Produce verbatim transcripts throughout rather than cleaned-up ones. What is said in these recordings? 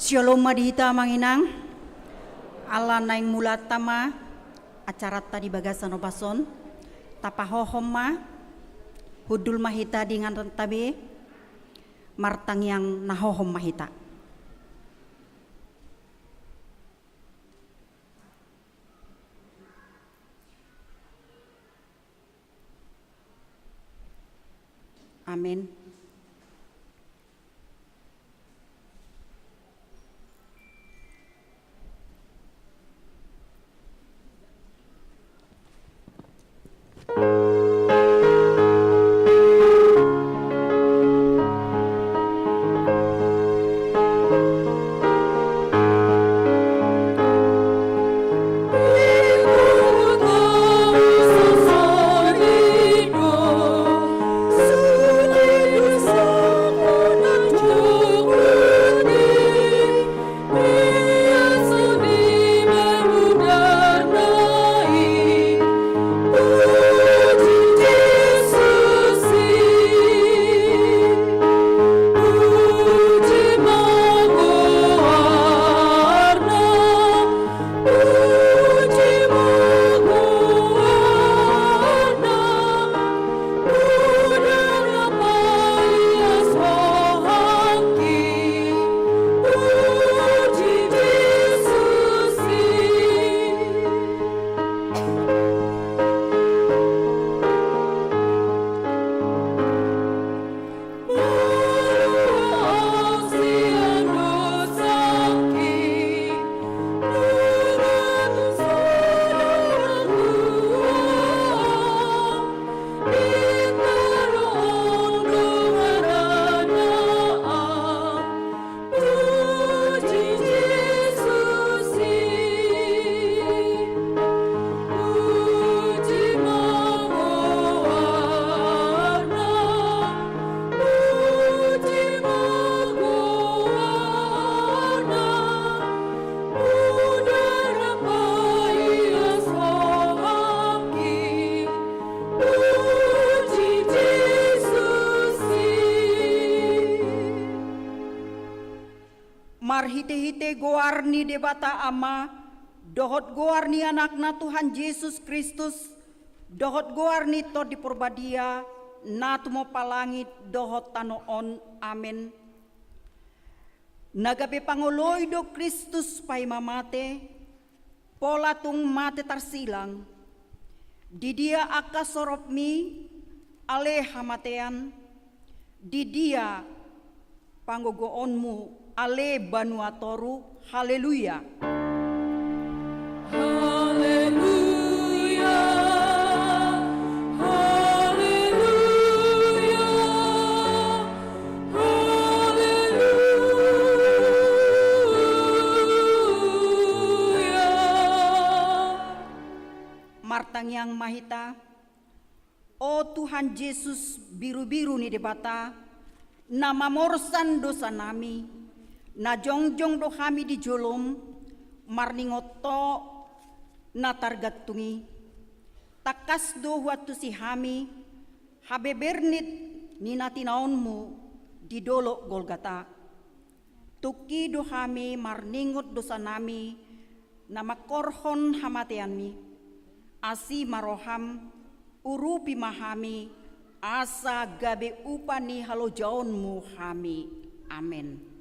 Shalom ma di hita amang inang. Ala naeng mulanta ma acaranta di bagasan ombas on. Tapahohom ma. Hundul ma hita di ingananta be. Martangiang na hohom ma hita. Amen. Marhitehite goar ni Debata Ama, dohot goar ni Anakna Tuhan Jesus Kristus, dohot goar ni Tondi Porbadia, na tumompa langit dohot tano on. Amen. Na gabe pangoloi do Kristus paima mate, pola tung mate tarsilang. Di dia angka soropmi, ale hamatean? Di dia panggogoonmu, ale banua toru? Haleluya. Haleluya. Haleluya. Haleluya. Martangiang ma hita. O Tuhan Jesus, birubiru ni Debata, na mamorsan dosanami, na jongjong do hami di jolom, marningot Ho na targantung i. Tangkas do huantusi hami habebernit ni na tinaonmu di dolok Golgata. Tungki do hami marningot dosanami na mangkorhon hamateanmi. Asi ma roham, urupi ma hami, asa gabe upa ni halojaonmu hami. Amen.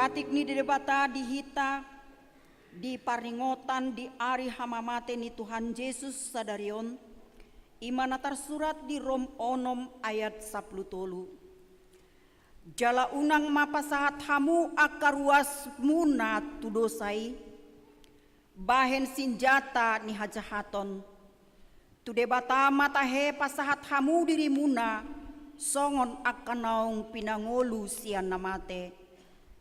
Patik ni Debata di hita di parningotan di ari hamamate ni Tuhan Jesus sadari on, i ma na tarsurat di Rom onom ayat sampulu tolu. Jala unang ma pasahat hamu angka ruasmuna tu dosa i, bahen sinjata ni hajahaton. Tu Debata ma tahe pasahat hamu dirimuna songon angka naung pinangolu sian na mate.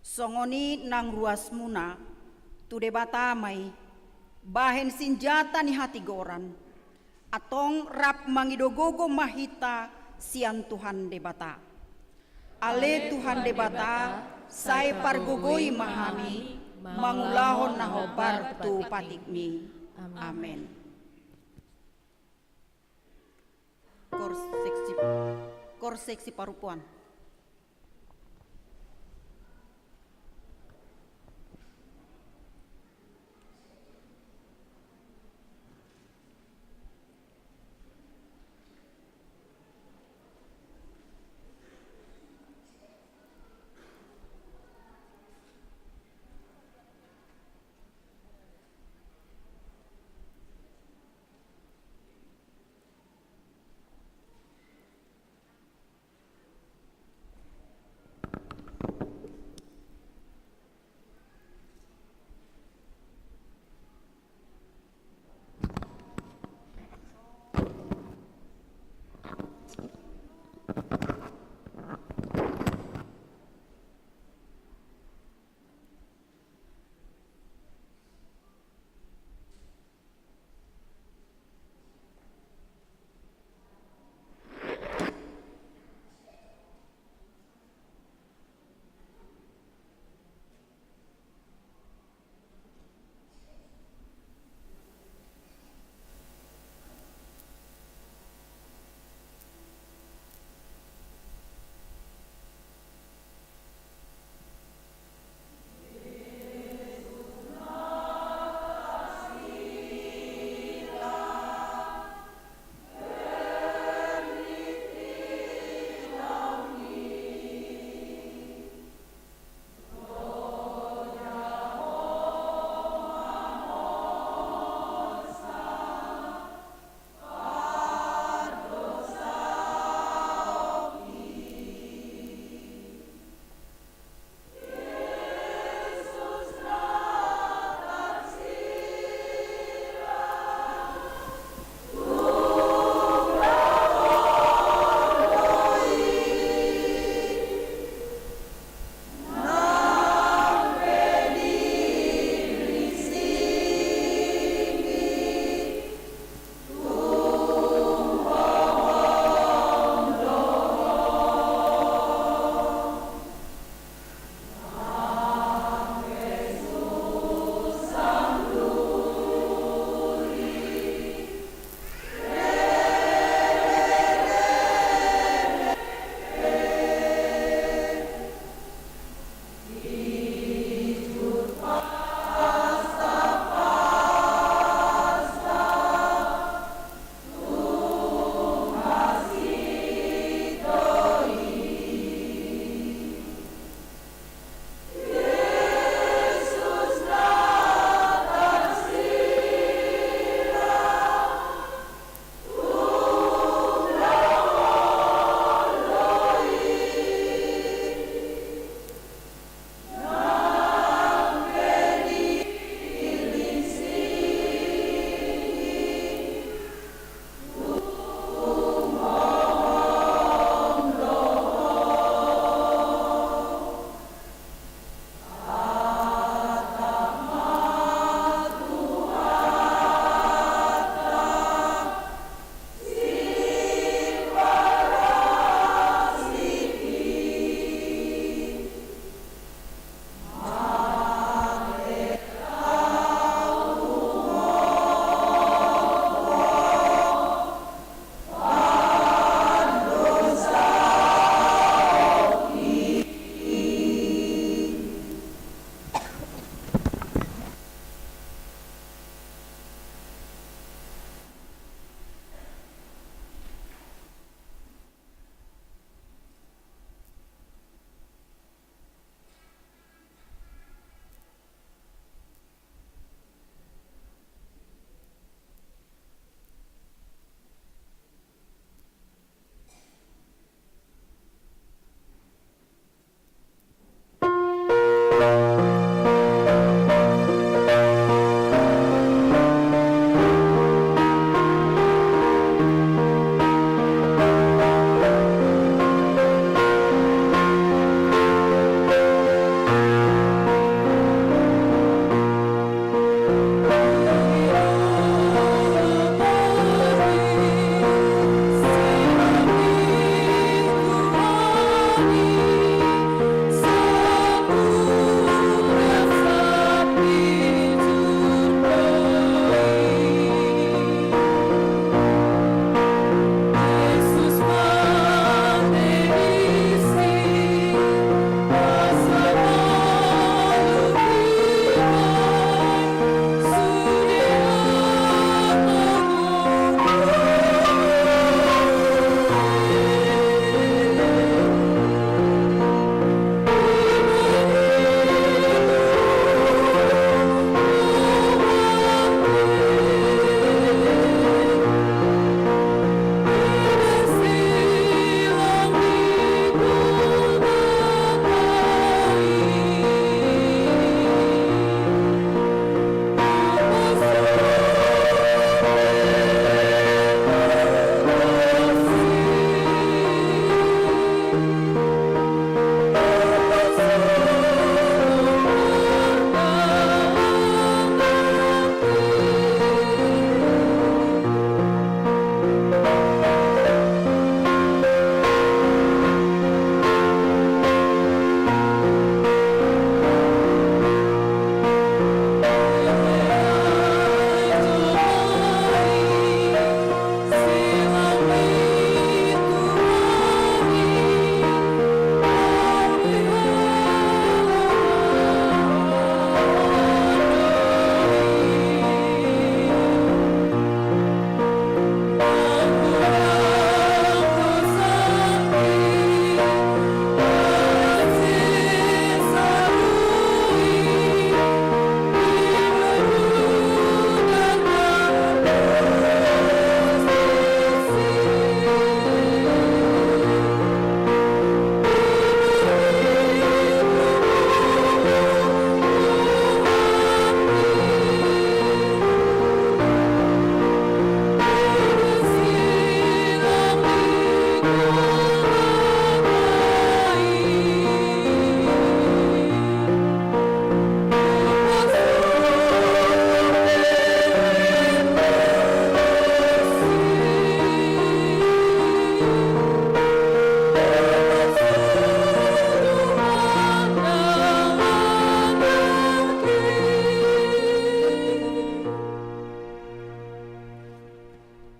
Songon i nang ruasmuna, tu Debata ma i, bahen sinjata ni hatigoran. Antong rap mangido gogo ma hita sian Tuhan Debata. Ale Tuhan Debata, sai pargogoi ma hami mangulahon na hombar tu patikmi. Amen. Koor seksi, koor seksi parompuan.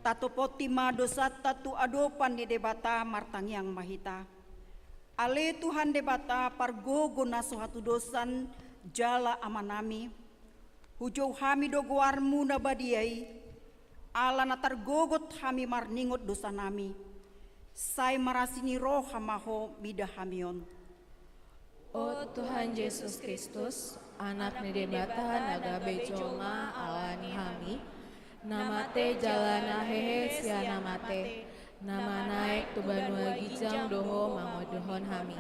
Tatoponti ma dosanta tu adopan ni Debata, martangiang ma hita. Ale Tuhan Debata, pargogo na so hatudosan jala Amanami, hujou hami do goarmu na badia i, ala na targogot hami marningot dosanami. Sai marasi ni roha ma ho mida hami on. O Tuhan Jesus Kristus, Anak ni Debata na gabe jolma ala ni hami, na mate jala na hehe sian na mate, na manaek tu banua ginjang do ho mangodohon hami.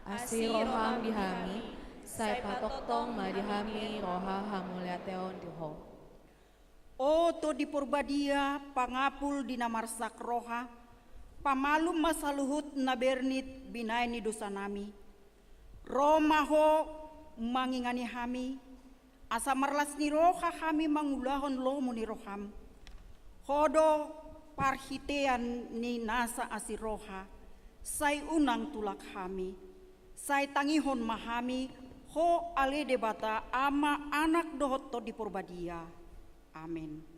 Asi roham di hami, sai patongtong ma di hami roha hamuliateon di ho. O Tondi Porbadia, pangapul di na marsak roha, pamalum ma saluhut na bernit binahen ni dosanami. Ro ma ho mangingani hami, asa marlas ni roha hami mangulahon lomo ni roham. Ho do parhitean ni nasa asi roha, sai unang tulak hami. Sai tangihon ma hami ho ale Debata Ama, Anak dohot Tondi Porbadia. Amen.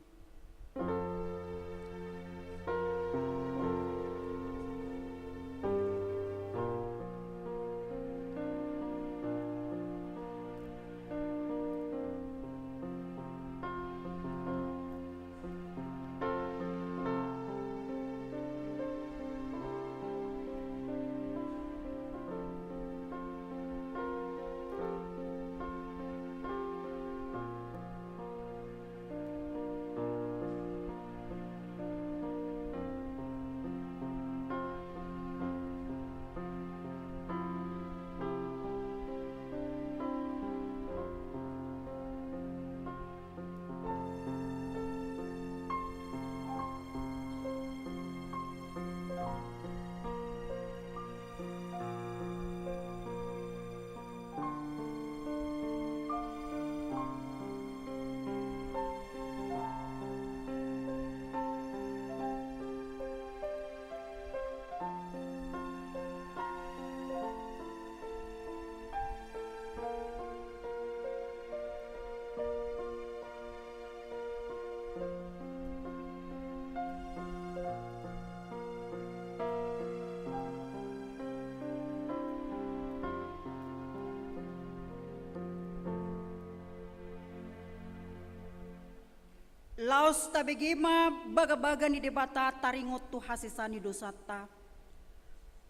Laos tabege ma bagabaga ni Debata taringot tu hasesaan ni dosanta.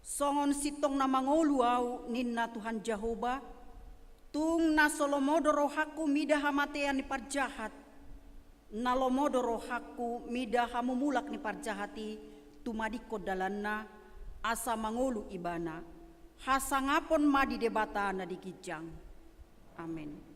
Songon sintong na mangolu ahu, ninna Tuhan Jahowa, tung na so lomo do rohangku mida hamatean ni parjahat, na lomo do rohangku mida hamumulak ni parjahat i tumadingkon dalanna, asa mangolu ibana. Hasangapon ma di Debata na di ginjang. Amen.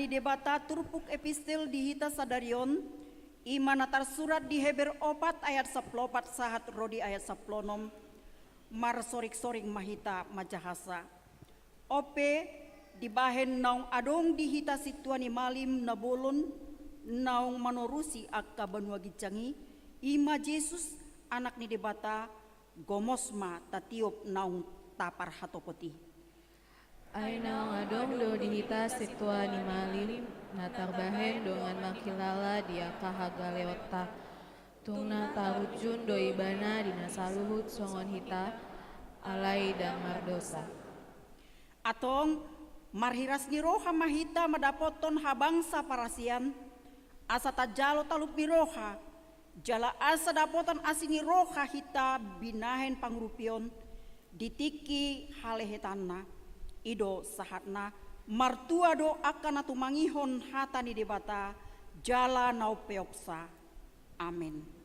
Debata turpuk epistel di hita sadari on, i ma na tarsurat di Heber opat ayat sampulu opat sahat ro di ayat sampulu onom. Marsoring-soring ma hita manjahasa. On pe, dibahen naung adong di hita sintua ni malim na bolon, naung manorusi angka banua ginjang i, i ma Jesus, Anak ni Debata, gomos ma tatiop naung taparhatopot i. Ai naung adong do di hita sintua ni malim, na tarbahen dongan mangkilala di angka hagaleonta. Tung na tarunjun do ibana di na saluhut songon hita, alai ndang mardosa. Antong, marhiras ni roha ma hita mandapothon habangsa parasian, asa tajalo talup ni roha, jala asa dapotan asi ni roha hita binahen pangurupion, di tingki halehetanna. I do sahatna, martua do angka na tumangihon hata ni Debata, jala na umpeopsa. Amen.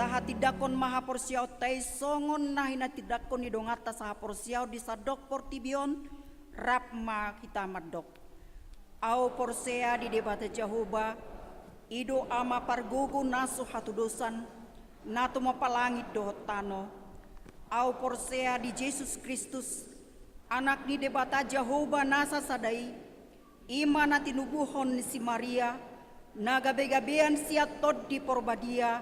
Tahatindangkon ma haporseaonta i songon na hinatindangkon ni donganta sahaporseaon di sandok portibi on, rap ma hita mandok. Ahu porsea di Debata Jahowa, i do Ama pargogo na so hatudosan, na tumompa langit dohot tano. Ahu porsea di Jesus Kristus, Anak ni Debata Jahowa na sasada i, i ma na tinubuhon ni si Maria, na gabegabean sian Tondi Porbadia,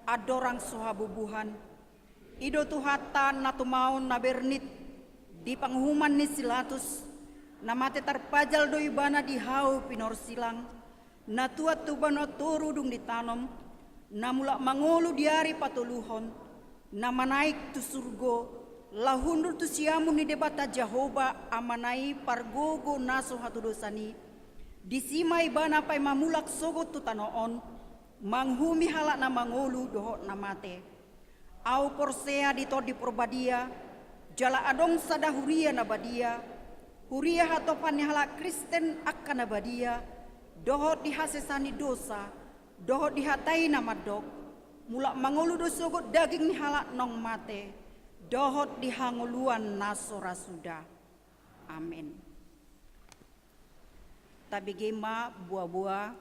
andorang so habubuhan. I do Tuhanta na tumaon na bernit di panguhuman ni si Latus, na mate tarpajal do ibana di hau pinorsilang, na tuat tu banua toru dung ditanom, na mulak mangolu di ari patoluhon, na manaek tu surgo, laho hundul tu siamun ni Debata Jahowa Amana i pargogo na so hatudosan i, disi ma ibana paima mulak sogot tu tano on, manguhumi halak na mangolu dohot na mate. Ahu porsea di Tondi Porbadia, jala adong sada huria na badia, huria hatopan ni halak Kristen angka na badia, dohot di hasesaan ni dosa, dohot di hata i na mandok, mulak mangolu do sogot daging ni halak naung mate, dohot di hangoluan na so ra suda. Amen. Tabege ma boa-boa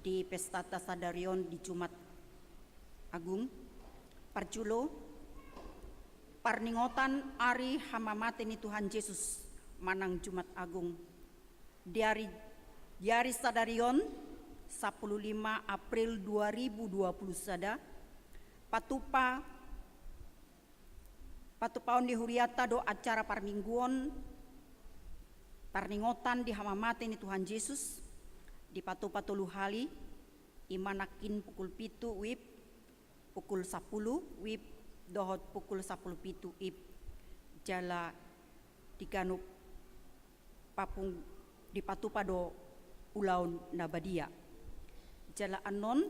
di pestanta sadari on di Jumat Agung. Parjolo, parningotan ari hamamate ni Tuhan Jesus manang Jumat Agung. Di ari, di ari sadari on, sampulu lima April dua ribu dua puluh sada, patupa, patupaon ni hurianta do acara parmingguon parningotan di hamamate ni Tuhan Jesus, dipatupa tolu hali, i ma nangkin pukul pitu wib, pukul sampulu wib, dohot pukul sampulu pitu wib, jala di ganup papung dipatupa do ulaon na badia. Jala annon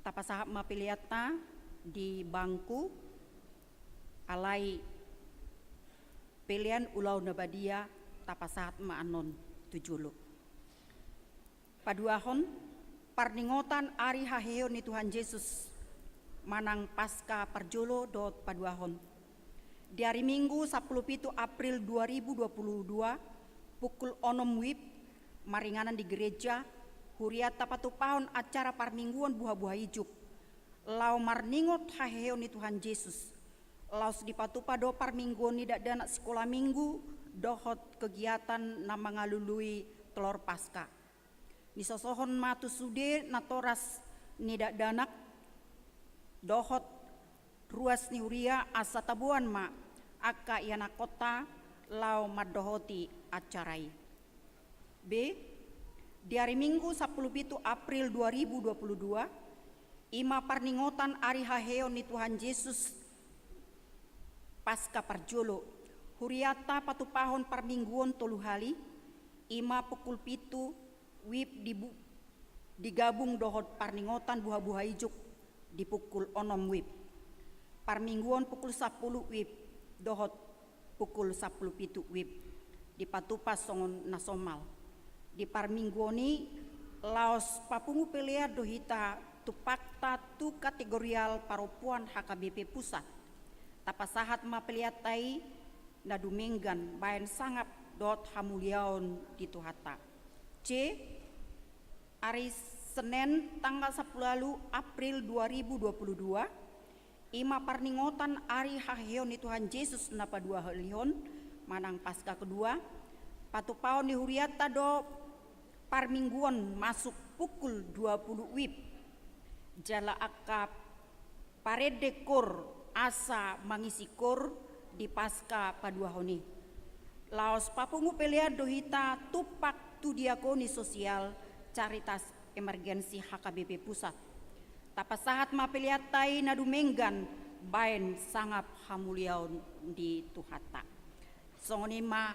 tapasahat ma peleanta di bangku, alai pelean ulaon na badia tapasahat ma annon tu jolo. Paduahon, parningotan ari haheheon ni Tuhan Jesus manang Paska parjolo dohot paduahon. Di ari Minggu sampulu pitu April dua ribu dua puluh dua, pukul onom wib, maringanan di gereja, hurianta patupahon acara parmingguon buha-buha ijuk, laho marningot haheheon ni Tuhan Jesus. Laos dipatupa do parmingguon ni dakdanak sikola Minggu dohot kegiatan na mangalului telor Paska. Nisosohon ma tu sude natoras ni dakdanak dohot ruas ni huria asa taboan ma angka ianakkonta laho mandohoti acara i. B. Di ari Minggu sampulu pitu April dua ribu dua puluh dua, i ma parningotan ari haheheon ni Tuhan Jesus Paska parjolo, hurianta patupahon parmingguon tolu hali, i ma pukul pitu wib di bu-, digabung dohot parningotan buha-buha ijuk di pukul onom wib. Parmingguon pukul sampulu wib dohot pukul sampulu pitu wib dipatupa songon na somal. Di parmingguon i laos papungu pelean do hita tumpakta tu kategorial parompuan H K B P Pusat. Tapasahat ma peleanta i na dumenggan baen sangap dohot hamuliaon di Tuhanta. C. Ari Senen tanggal sampulu ualu April dua ribu dua puluh dua, i ma parningotan ari haheheon ni Tuhan Jesus na paduahalihon manang Paska kedua, patupaon ni hurianta do parmingguon masuk pukul dua puluh wib. Jala angka parende koor asa mangisi koor di Paska paduahon i. Laos papungu pelean do hita tumpak tu diakoni sosial Caritas Emergensi H K B P Pusat. Tapasahat ma peleanta i na dumenggan baen sangap hamuliaon di Tuhanta. Songon i ma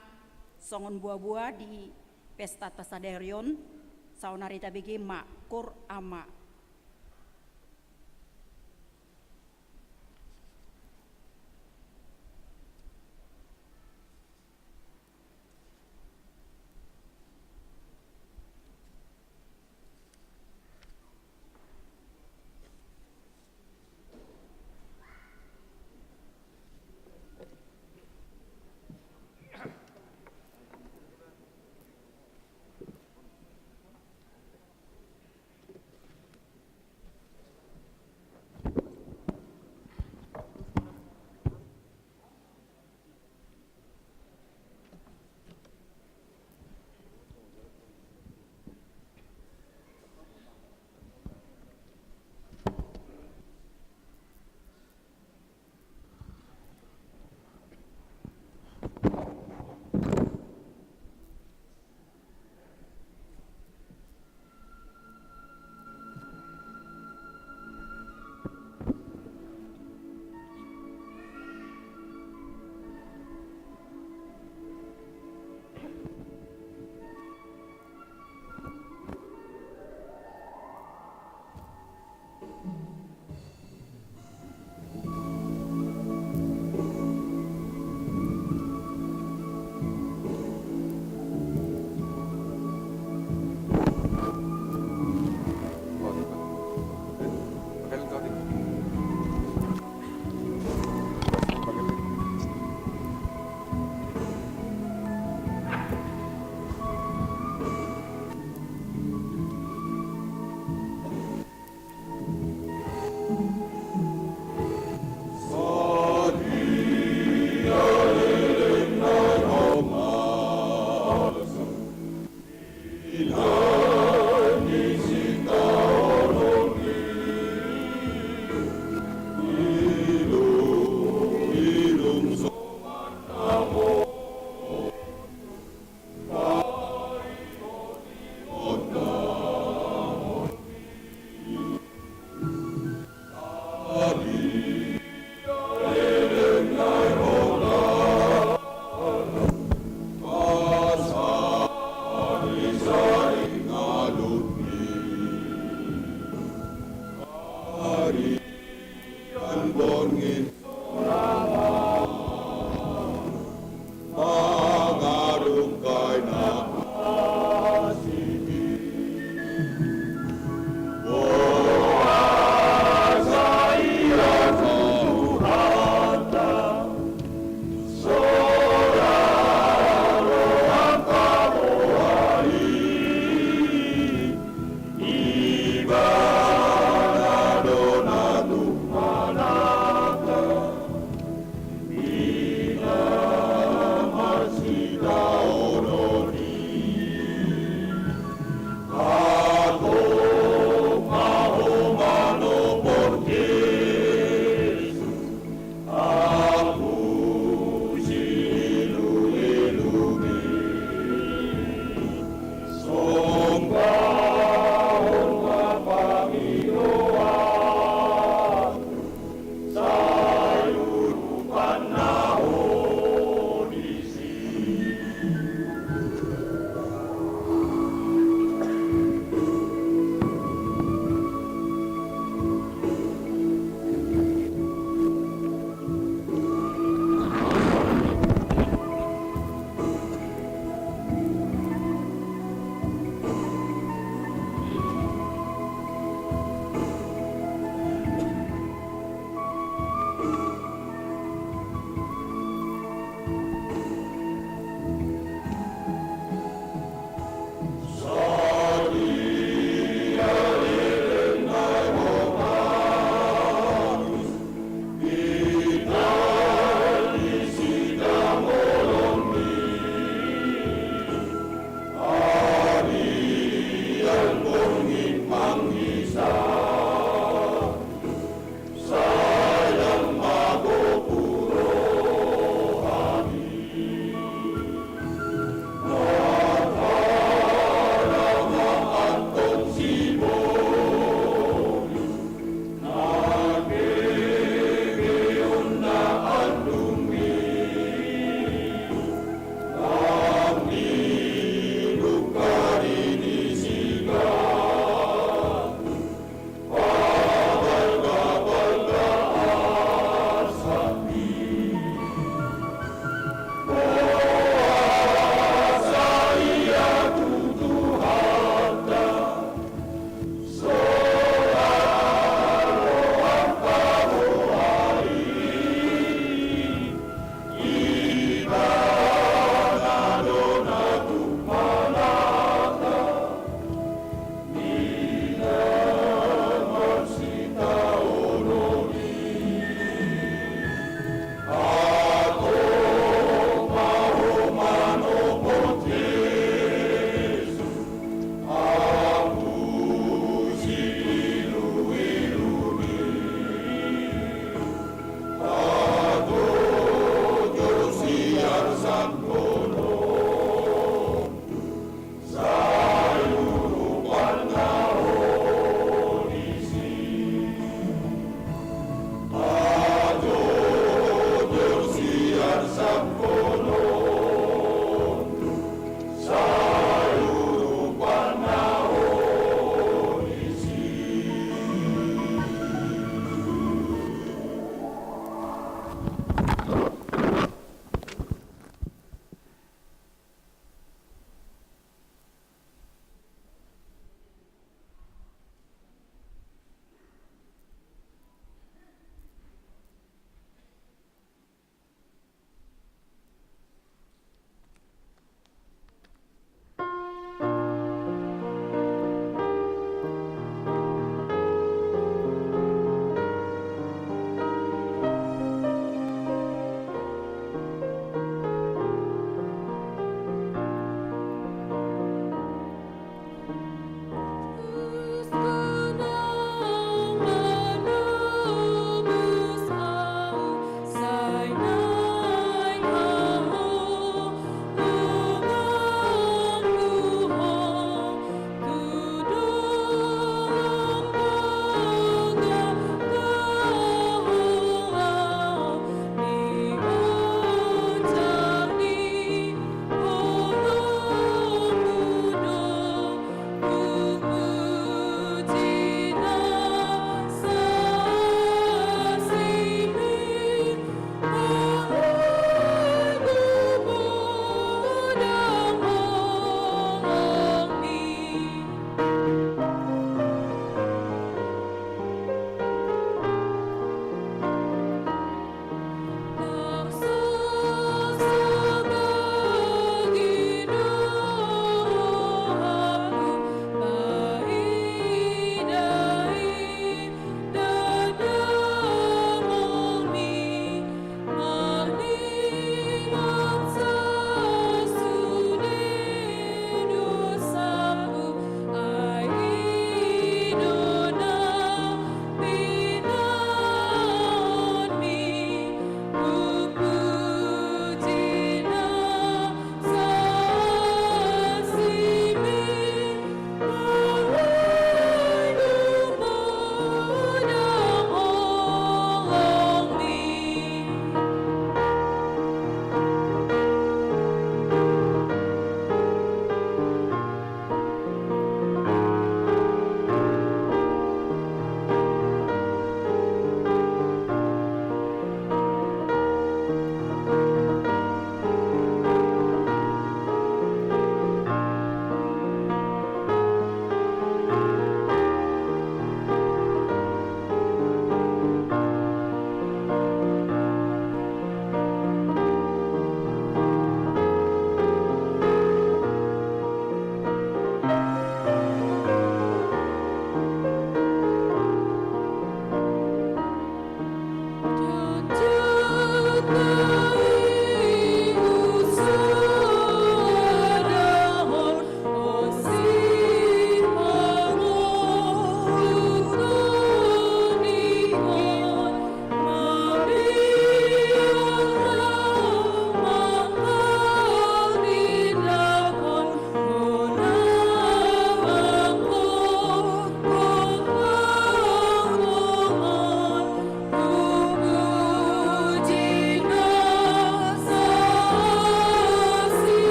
songon boa-boa di pestanta sadari on, saonari tabege ma koor Ama.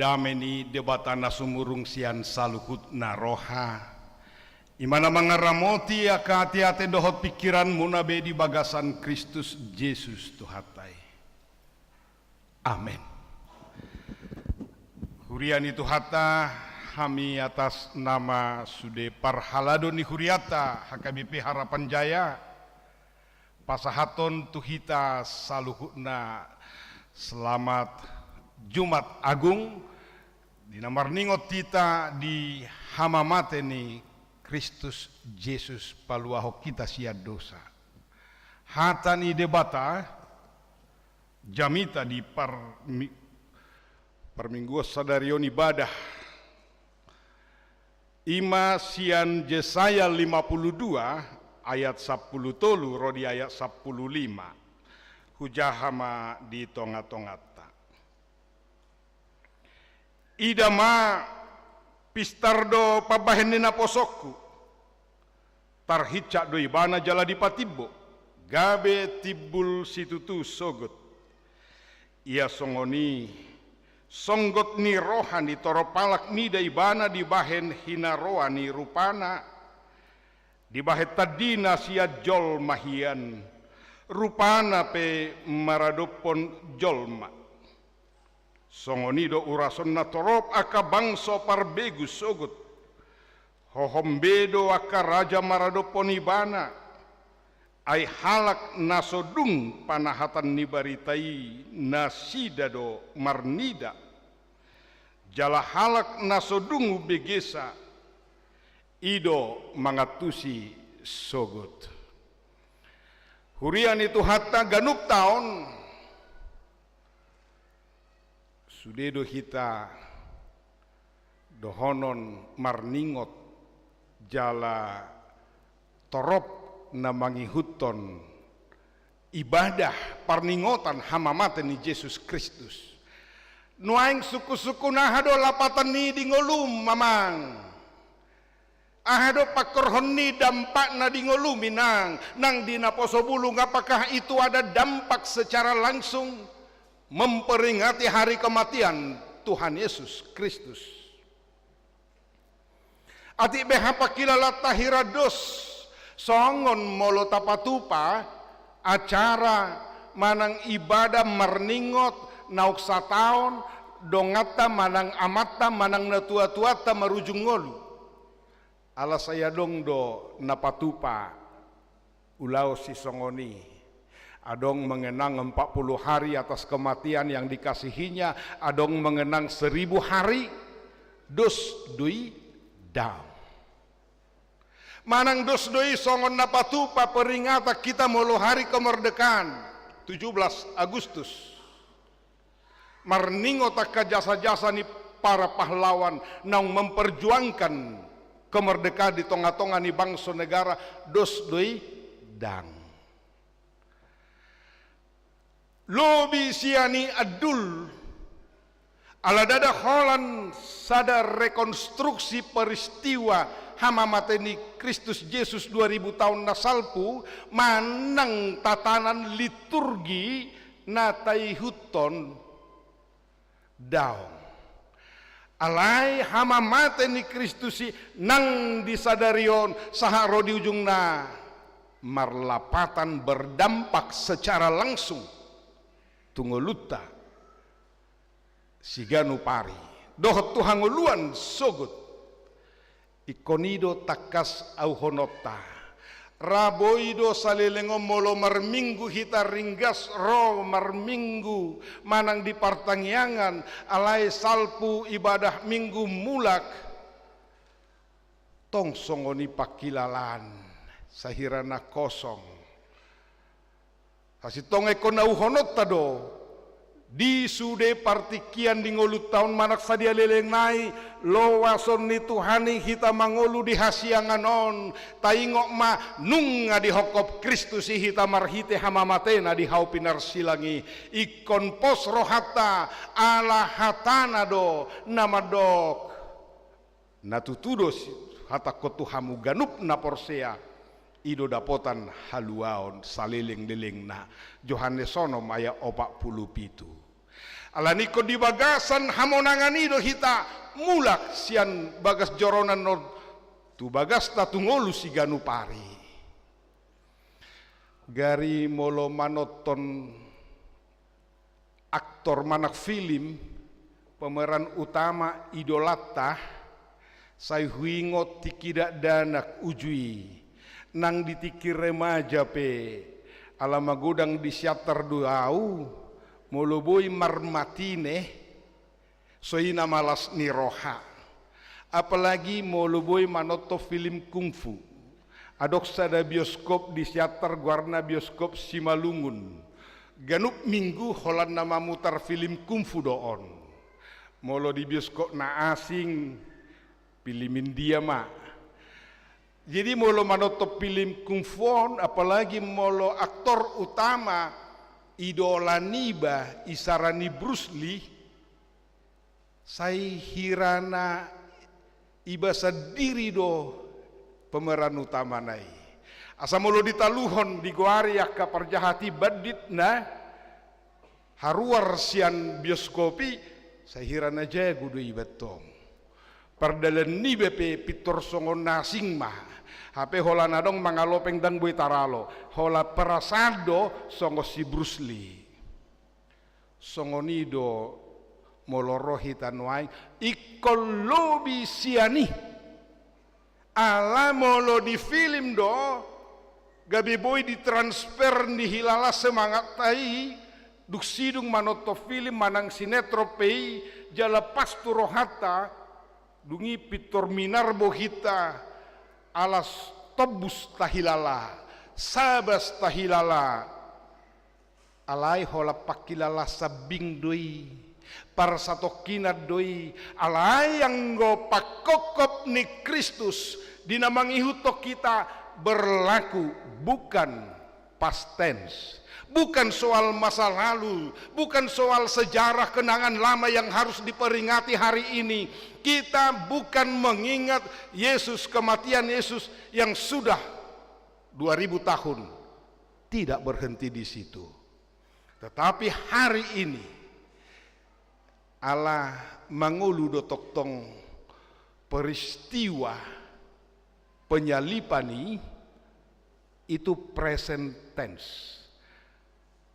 Dame ni Debata na sumurung sian saluhutna roha, i ma na mangaramoti angka ateate dohot pingkiranmuna be di bagasan Kristus Jesus Tuhanta i. Amen. Huria ni Tuhanta, hami atas nama sude parhalado ni hurianta H K B P Harapan Jaya, pasahathon tu hita saluhutna selamat Jumat Agung, di na marningot hita di hamamate ni Kristus Jesus paluahon hita sian dosa. Hata ni Debata, jamita di parmi-, parmingguon sadari on ibadah, i ma sian Jesaya lima puluh dua ayat sampulu tolu ro di ayat sampulu lima. Hujaha ma di tongatonganta. Ida ma, pistar do pambahen ni naposongku. Tarhincak do ibana jala dipatimbo, gabe timbul situtu sogot. Ia songon i, songgot ni roha ni torop halak mida ibana dibahen hinaroa ni rupana, dibahen tandina sian jolma hian, rupana pe maradophon jolma. Songon i do urasonna torop angka bangso parbegu sogot. Hohom be do angka raja maradophon ibana, ai halak na so dung panahatan ni barita i nasida do marnida. Jala halak na so dung ubegesa, i do mangantusi sogot. Huria ni Tuhanta, ganup taon sude do hita dohonon marningot jala torop na mangihuthon ibadah parningotan hamamate ni Jesus Kristus. Nuaeng sungkunsungkun, aha do lapatan ni di ngolum, amang? Aha do pangkorhon ni dampakna di ngolum, inang, nang di naposo bulung? Apakah itu ada dampak secara langsung memperingati hari kematian Tuhan Yesus Kristus? Atik beha pangkilalanta hira dos songon molo tapatupa acara manang ibadah marningot naung sataon donganta manang amanta manang natuatuanta marujung ngolu. Ala sai adong do na patupa ulaon sisongon i. Adong mengenang empat puluh hari atas kematian yang dikasihinya, adong mengenang seribu hari, dos do i? Daong. Manang dos do i songon na patupa peringatan hita molo hari kemerdekaan, tujuh belas Agustus. Marningot angka jasa-jasa ni para pahlawan naung memperjuangkan kemerdekaan di tonga-tonga ni bangso negara, dos do i? Daong. Lobi sian i andul, ala ndada holan sada rekonstruksi peristiwa hamamate ni Kristus Jesus dua ribu taon na salpu manang tatanan liturgi na taihuthon. Daong. Alai hamamate ni Kristus i nang di sadari on sahat ro di ujungna marlapatan, berdampak secara langsung tu ngolunta siganup ari dohot tu hangoluan sogot. Ingkon i do tangkas auhononta. Ra boi do saleleng on molo marminggu hita ringgas ro marminggu manang di partangiangan, alai salpu ibadah minggu mulak, tong songon i pangkilalaan, sahira na kosong. Sasintongna ingkon auhononta do, di sude partingkian di ngolunta on manang sadia leleng nai, loason ni Tuhan i hita mangolu di hasiangan on, taingot ma nunga dihophop Kristus i hita marhite hamamatena di hau pinarsilang i, ingkon pos rohanta, ala hatana do na mandok. Na tutu do si-, hatangkon tu hamu ganup na porsea, i do dapotan haluaon saleleng-lelengna. Johannes onom ayat opat pulu pitu. Alani ingkon di bagasan hamonangan i do hita mulak sian bagas joronan on tu bagasta tu ngolu siganup ari. Gari molo manonton aktor manang film, pemeran utama idolanta, sai huingot tingki dakdanak uju i, nang di tingki remaja pe, ala magodang di siantar do au, molo boi marmatine, so i na malas ni roha. Apalagi molo boi manonton film kungfu. Adong sada bioskop di siantar goarna bioskop Simalungun. Ganup minggu holan na mamutar film kungfu do on. Molo di bioskop na asing, film India ma. Jadi molo manonton film kungfu on, apalagi molo aktor utama idola niba, isara ni Bruce Lee, sai hirana iba sandiri do pemeran utamana i. Asa molo ditaluhon digoari angka parjahat i banditna, haruar sian bioskop i, sai hirana jago do iba tong. Pardalan niba pe pintor songon na asing ma. Hape holan adong mangalopeng ndang boi taralo. Holan perasaan do songon si Bruce Lee. Songon i do molo ro hita nuaeng, ingkon lobi sian i. Ala molo di film do, gabe boi ditransfer nihilala semangatta i, dung sidung manonton film manang sinetron pe i, jala pas tu rohanta, dung i pintor minar bohinta, ala tombus tahilala, sabas tahilala. Alai holan pangkilala sambing do i, parsatongkinan do i, alai anggo pangkophop ni Kristus di na mangihuthon hita berlaku, bukan past tense, bukan soal masa lalu, bukan soal sejarah kenangan lama yang harus diperingati hari ini. Kita bukan mengingat Yesus, kematian Yesus yang sudah dua ribu tahun. Tidak berhenti di situ. Tetapi hari ini, ala mangolu do tongtong peristiwa penyaliban i, itu present tense.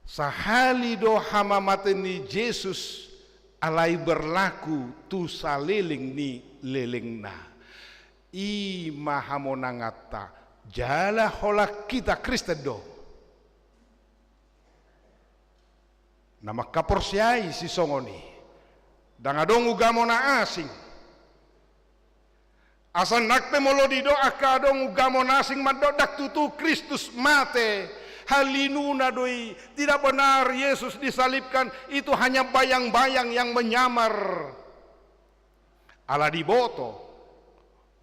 Sahali do hamamate ni Jesus, alai berlaku tu saleleng ni lelengna. I ma hamonanganta, jala holan hita Kristen do. Na mangkaporseai sisongon i. Ndang adong ugamo na asing. Asa nang pe molo didok angka adong ugamo na asing mandok ndang tutu Kristus mate, halinuna do i, tidak benar Yesus disalibkan, itu hanya bayang-bayang yang menyamar. Ala diboto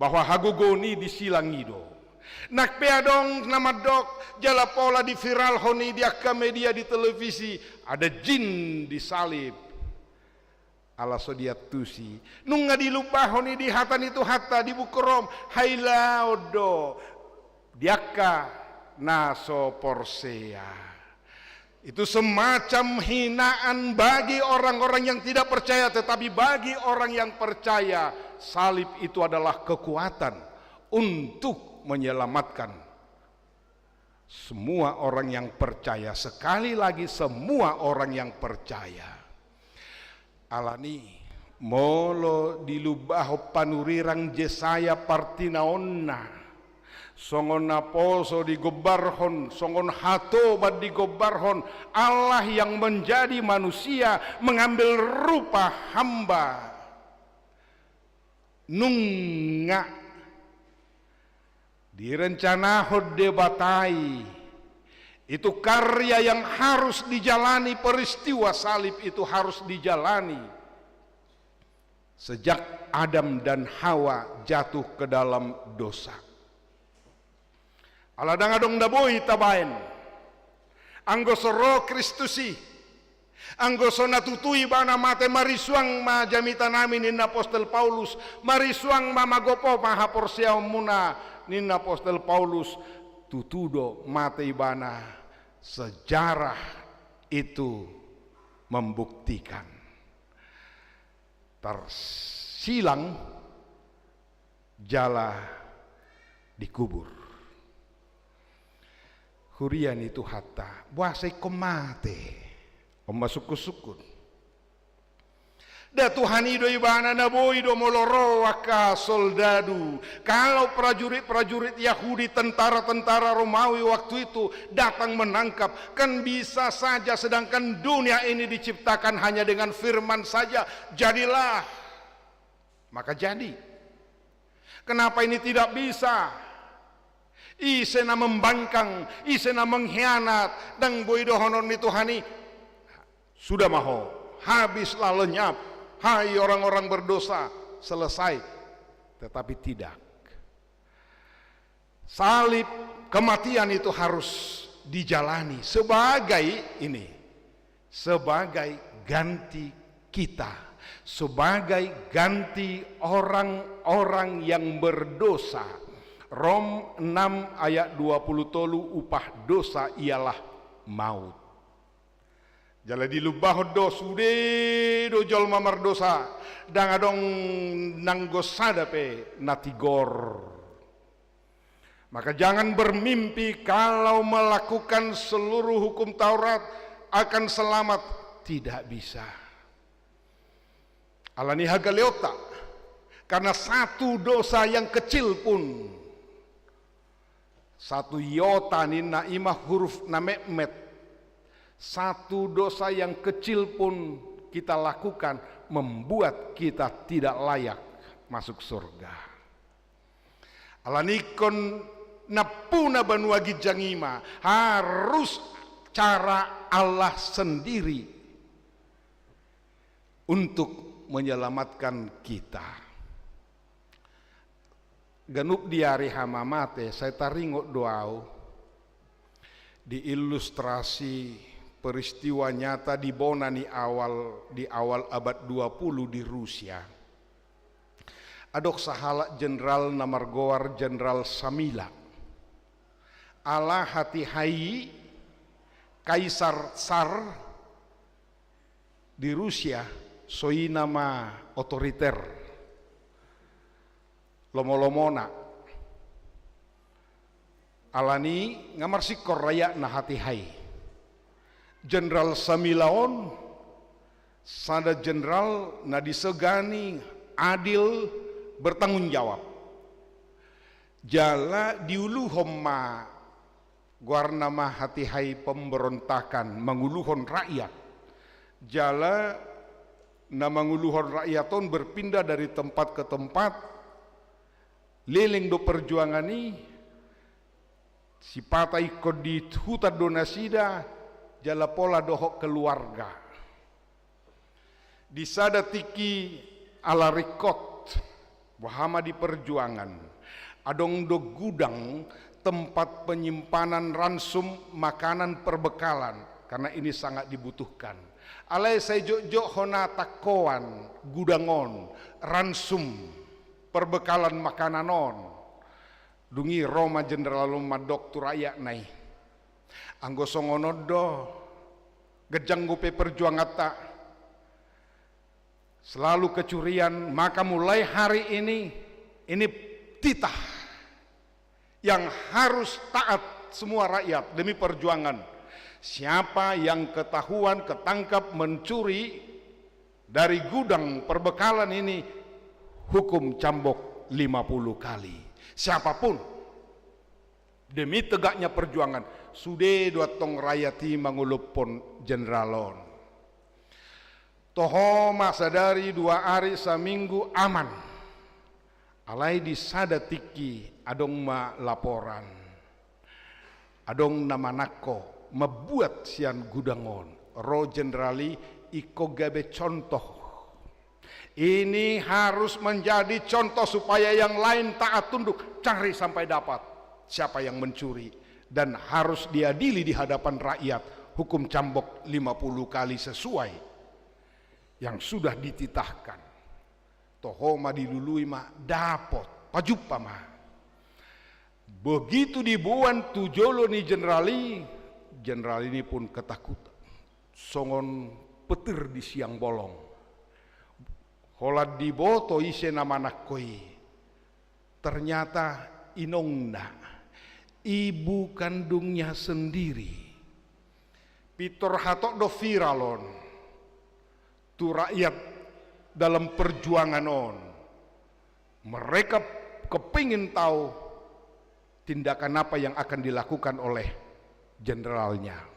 bahwa hagogoon i di silang i do. Nang pe adong na mandok jala pola diviralhon i di angka media, di televisi, ada jin disalib. Ala so diantusi. Nunga dilumbahon i di hata ni Tuhanta di buku Rom, hailaon do di angka na so porsea. Itu semacam hinaan bagi orang-orang yang tidak percaya, tetapi bagi orang yang percaya, salib itu adalah kekuatan untuk menyelamatkan semua orang yang percaya. Sekali lagi, semua orang yang percaya. Alani, molo dilumbahon panurirang Jesaya partinaonna, songon naposo digombarhon, songon hatoban digombarhon, Allah yang menjadi manusia, mengambil rupa hamba. Nunga direncanahon Debata i, itu karya yang harus dijalani, peristiwa salib itu harus dijalani sejak Adam dan Hawa jatuh ke dalam dosa. Ala ndang adong na boi tabaen. Anggo so ro Kristus i, anggo so na tutu ibana mate, marisuang ma jamitanami ninna apostel Paulus, marisuang ma magopo ma haporseaonmuna ninna apostel Paulus, tutu do mate ibana, sejarah itu membuktikan. tarsilang jala dikubur. Huria ni Tuhanta, boasa ingkon mate? On ma sungkun-sungkun. Nda Tuhan i do ibana, na boi do molo ro angka soldadu. Kalau prajurit-prajurit Yahudi, tentara-tentara Romawi waktu itu datang menangkap, kan bisa saja, sedangkan dunia ini diciptakan hanya dengan firman saja, "Jadilah." Maka jadi. Kenapa ini tidak bisa? Ise na membangkang, ise na mengkhianat, ndang boi dohonon ni Tuhan i, "Sudah ma ho, habislah lenyap, hai orang-orang berdosa, selesai." Tetapi tidak. Salib, kematian itu harus dijalani sebagai ini, sebagai ganti kita, sebagai ganti orang-orang yang berdosa. Rom enam ayat dua puluh tolu, upah dosa ialah maut. Jala dilumbahon do, sude do jolma mardosa, ndang adong nanggo sada pe na tigor. Maka jangan bermimpi kalau melakukan seluruh hukum Taurat akan selamat. Tidak bisa. Alani hagaleonta, karena satu dosa yang kecil pun, satu iota ninna, i ma huruf na metmet, satu dosa yang kecil pun kita lakukan membuat kita tidak layak masuk surga. Alani ingkon nampuna banua ginjang i ma harus cara Allah sendiri untuk menyelamatkan kita. Ganup di ari hamamate, sai taringot do au di ilustrasi peristiwa nyata di bona ni awal, di awal abad dua puluh di Rusia. Adong sahalak jenderal na margoar Jenderal Samila. Ala hatiha i Kaisar Tsar di Rusia, so i nama otoriter, lomo-lomona. Alani nga marsingkor rayatna hatiha i. Jenderal Samila on sada jenderal na disegani adil, bertanggung jawab. Jala diuluhon ma, goarna ma hatiha i pemberontakan, manguluhon rakyat. Jala na manguluhon rakyat on berpindah dari tempat ke tempat, leleng do perjuangan i, sipata ingkon di huta do nasida, jala pola dohot keluarga. Di sada tingki ala ringkot, boha ma di perjuangan, adong do gudang, tempat penyimpanan ransum makanan perbekalan, karena ini sangat dibutuhkan. Alai sai jotjot hona tangkoan gudang on, ransum perbekalan makanan on. Dung i ro ma jenderal on mandok tu rakyatna i, anggo songon on do, ganjang dope perjuanganta, selalu kecurian, maka mulai hari ini, ini titah yang harus taat semua rakyat demi perjuangan. Siapa yang ketahuan, ketangkap mencuri dari gudang perbekalan ini, hukum cambok lima puluh kali. Siapapun, demi tegaknya perjuangan. Sude do antong rakyat i mangolophon jenderal on. Toho ma sadari, dua ari, saminggu aman. Alai di sada tingki adong ma laporan. Adong na manangko, mambuat sian gudang on. Ro jenderal i, ingkon gabe contoh. Ini harus menjadi contoh supaya yang lain taat tunduk, cari sampai dapat siapa yang mencuri, dan harus diadili di hadapan rakyat, hukum cambok lima puluh kali sesuai yang sudah dititahkan. Toho ma dilului ma, dapot, pajumpa ma. Begitu diboan tu jolo ni jenderal i, jenderal ini pun ketakutan. Songon petir di siang bolong. Pola diboto ise na manangko i, ternyata inongna, ibu kandungnya sendiri. Pintor hatop do viral on tu rakyat dalam perjuangan on. Mereka kepingin tahu tindakan apa yang akan dilakukan oleh jenderalnya.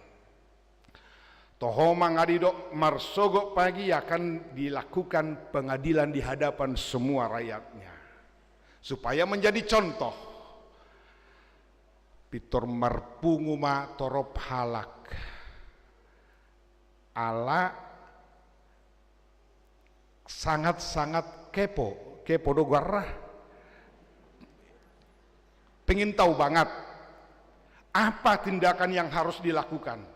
Toho ma nga didok marsogot pagi akan dilakukan pengadilan di hadapan semua rakyatnya. Supaya menjadi contoh. Pintor marpungu ma torop halak. Ala sangat-sangat kepo, kepo do goarna. Pengen tahu banget apa tindakan yang harus dilakukan.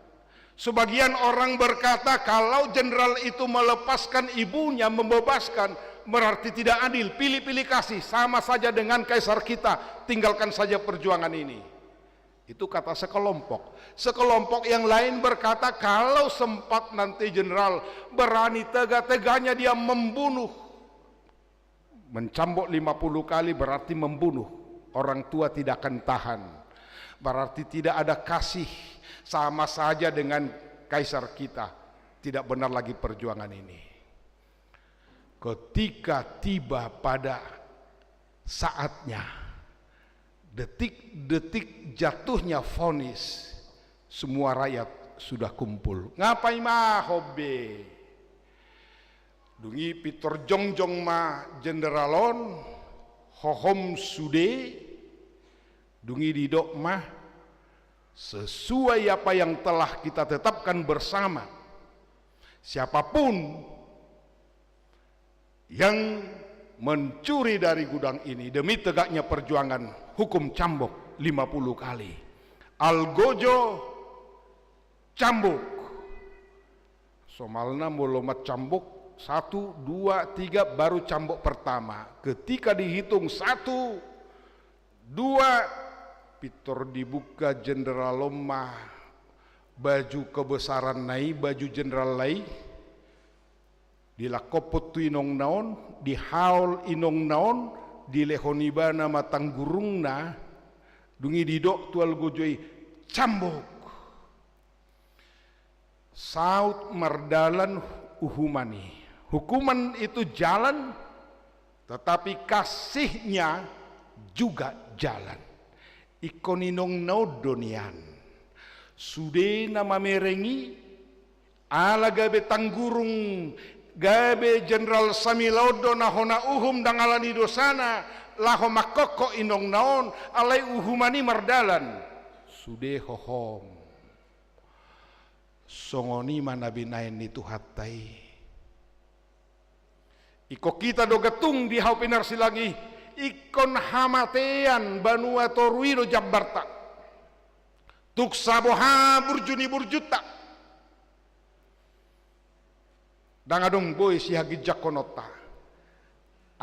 Sebagian orang berkata, kalau jenderal itu melepaskan ibunya, membebaskan, berarti tidak adil. Pilih-pilih kasih, sama saja dengan kaisar kita. Tinggalkan saja perjuangan ini. Itu kata sekelompok. Sekelompok yang lain berkata, kalau sempat nanti jenderal berani tega-teganya dia membunuh, mencambuk lima puluh kali berarti membunuh. Orang tua tidak akan tahan. Berarti tidak ada kasih, sama saja dengan kaisar kita. Tidak benar lagi perjuangan ini. Ketika tiba pada saatnya, detik-detik jatuhnya vonis, semua rakyat sudah kumpul. Nga paima hombe. Dung i pintor jongjong ma jenderal on, hohom sude. Dung i didok ma, sesuai apa yang telah kita tetapkan bersama, siapapun yang mencuri dari gudang ini, demi tegaknya perjuangan, hukum cambuk lima puluh kali. Algojo cambuk. Somalna molo mancambuk, satu, dua, tiga, baru cambuk pertama. Ketika dihitung satu, dua, pintor dibuka jenderal on ma baju kebesaranna i, baju jenderalna i. Dilangkophon tu inongna on, dihaol inongna on, dilehon ibana ma tanggurungna, dung i didok tu algojo i, cambuk. Saut mardalan uhuman i. Hukuman itu jalan, tetapi kasihnya juga jalan. Ingkon inongna on do nian. Sude na mamereng i, ala gabe tanggurung, gabe jenderal samilaon do na hona uhum ndang ala ni dosana, laho mangkokkop inongna on, alai uhuman i mardalan. Sude hohom. Songon i ma na binahen ni Tuhanta i. Ingkon hita do gantung di hau pinarsilang i, ingkon hamatean banua toru i do jambarta. Tung saboha burju ni burjunta. Ndang adong boi sihaginjangkononta.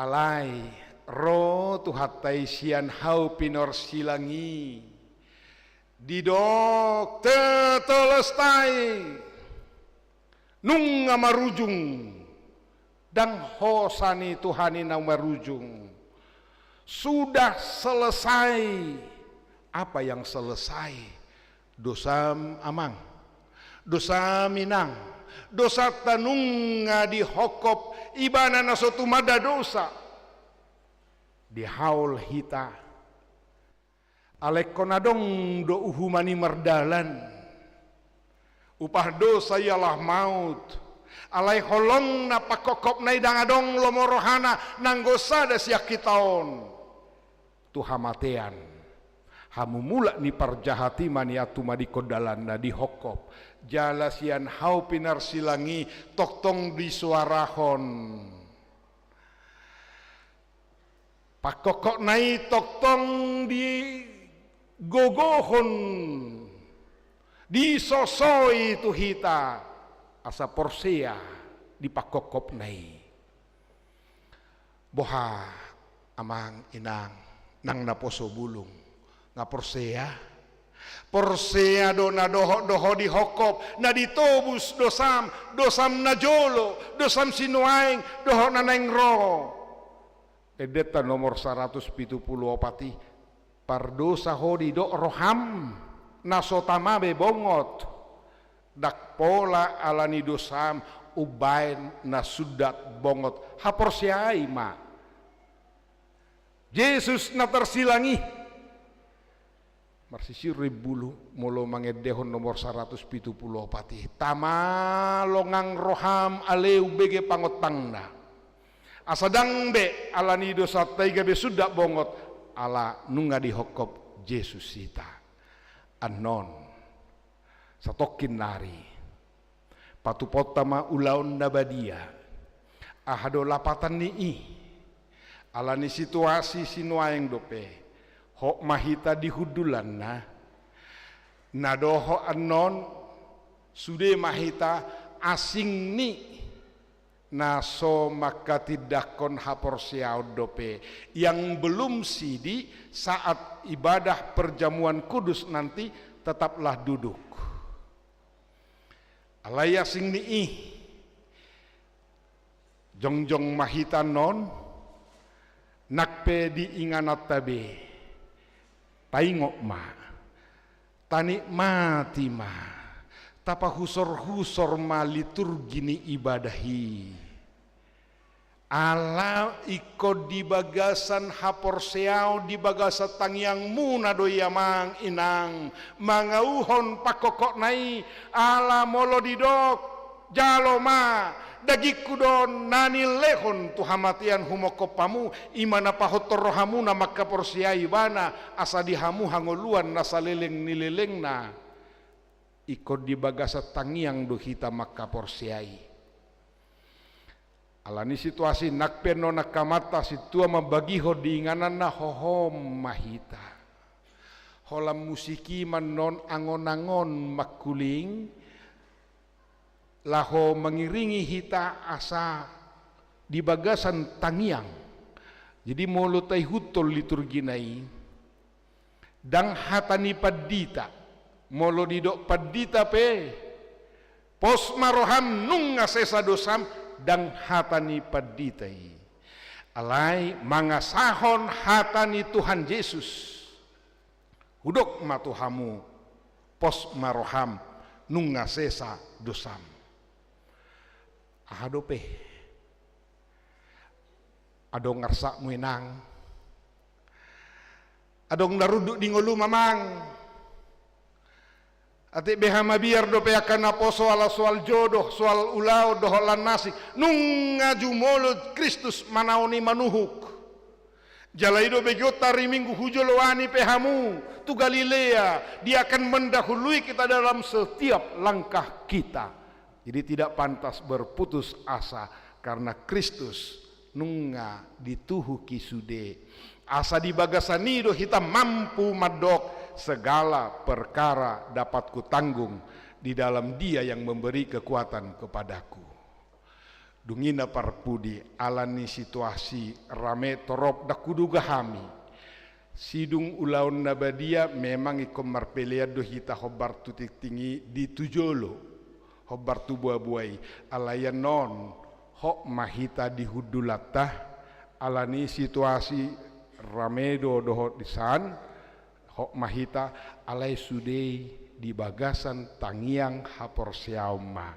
Alai ro Tuhanta i sian hau pinarsilang i. Didok tetelestai. Nunga marujung. Ndang hosa ni Tuhan i na marujung. Sudah selesai. Apa yang selesai? Dosam amang. Dosam inang. Dosanta nunga dihophop. Ibana na so tumanda dosa. Dihaol hita. Alai ingkon adong do uhuman i mardalan. Upah dosa ialah maut. Alai holongna pangkokkopna i ndang adong lomo rohana nanggo sada sian hita on. Tu hamatean. Hamumulak ni parjahat i ma nian tumadingkon dalanna dihophop. Jala sian hau pinarsilang i tongtong disoarahon. Pangkokkopna i tongtong digogohon, disosoi tu hita, asa porsea di pangkokkopna i. Boha amang inang, nang naposo bulung, nga porsea? Porsea do na dohot do ho dihophop, na ditobus dosam, dosam na jolo, dosam sinuaeng, dohot na naeng ro. Endenta nomor saratus pitu pulu opat i, pardosa ho didok roham, na so tama be bongot. Ndang pola ala ni dosam umbaen na sundat bongot, haporseai ma Jesus na tarsilang i. Marsisir rimbulu molo mangendehon nomor saratus pitu pulu opat i. Tama longang roham ale umbege pangontangna. Asa ndang be ala ni dosanta i gabe sundat bongot, ala nunga dihophop Jesus hita. Annon, satongkin nari patupaonta ma ulaon na badia. Aha do lapatan ni i? Ala ni situasi sinuaeng dope, hot ma hita di hundulanna. Na dohot annon, sude ma hita asing ni na so mangkatindangkon haporseaon dope, yang belum sidi saat ibadah perjamuan kudus nanti tetaplah duduk. Alai asing ni i, jongjong ma hita annon, nang pe di ingananta be, taingot ma, tanikmati ma, tapahusorhusor ma liturgi ni ibadah i. Ala ingkon di bagasan haporseaon, di bagasan tangiangmuna do i amang inang, mangauhon pangkophopna i, ala molo didok, jalo ma, dagingku do on na nilehon tu hamatean humongkop hamu, i ma na pahothon rohamuna mangkaporseai ibana, asa di hamu hangoluan na saleleng ni lelengna. Ingkon di bagasan tangiang do hita mangkaporseai. Ala ni situasi nang pe annon angka amanta sintua mambagihon di ingananna, hohom ma hita. Holan musik i ma annon angon-angon mangkuling, laho mangiringi hita asa di bagasan tangiang. Jadi molo taihuthon liturgina i, ndang hata ni pandita. Molo didok pandita pe, pos ma roham nunga sesa dosam, ndang hata ni pandita i. Alai mangasahon hata ni Tuhan Jesus. Hudok ma tu hamu, pos ma roham nunga sesa dosam. Aha dope? Adong arsakmu inang. Adong na runduk di ngolum amang. Atik beha mabiar dope angka naposo ala soal jodoh, soal ulaon dohot lan na asing. Nunga jumolo Kristus manaon i manuhuk. Jala i do begeonta ari Minggu, hujoloani pe hamu tu Galilea, Dia akan mendahului kita dalam setiap langkah kita. Jadi tidak pantas berputus asa karena Kristus nunga dituhuki sude. Asa di bagasan i do hita mampu mandok, segala perkara dapat kutanggung di dalam Dia yang memberi kekuatan kepadaku. Dung i na parpudi, ala ni situasi rame torop ndang huduga hami. Sidung ulaon na badia memang ingkon marpelean do hita hombar tu tingting i di tu jolo, hombar tu boaboa i. Alai annon, hot ma hita di hundulanta, ala ni situasi rame do dohot disan, hot ma hita, alai sude i di bagasan tangiang haporseaon ma.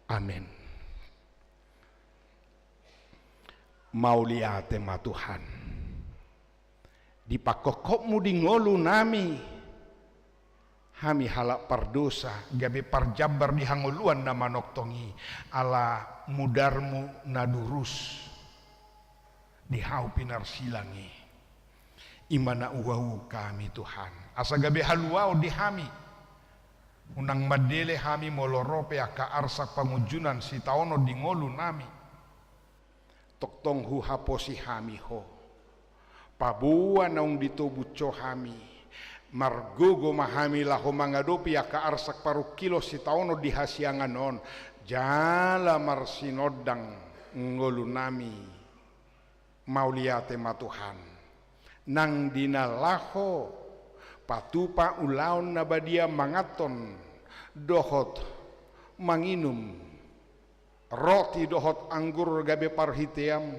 Amen. Mauliate ma Tuhan. Di pangkophopmu di ngolunami, hami halak pardosa, gabe parjambar di hangoluan na manongtong i, ala mudarmu na durus di hau pinarsilang i. I ma na huuhum hami Tuhan, asa gabe haluaon di hami. Unang mandele hami molo ro pe angka arsak pangunjunan sitaonon di ngolunami. Tongtong huhaposi hami Ho. Paboa naung ditobus Ho hami. Margogo ma hami laho mangadopi angka arsak parungkilon sitaonon di hasiangan on. Jala marsinondang ngolunami. Mauliate ma Tuhan. Nang di na laho Patupa ulaon na badia manganhon dohot manginum roti dohot anggur gabe parhiteam,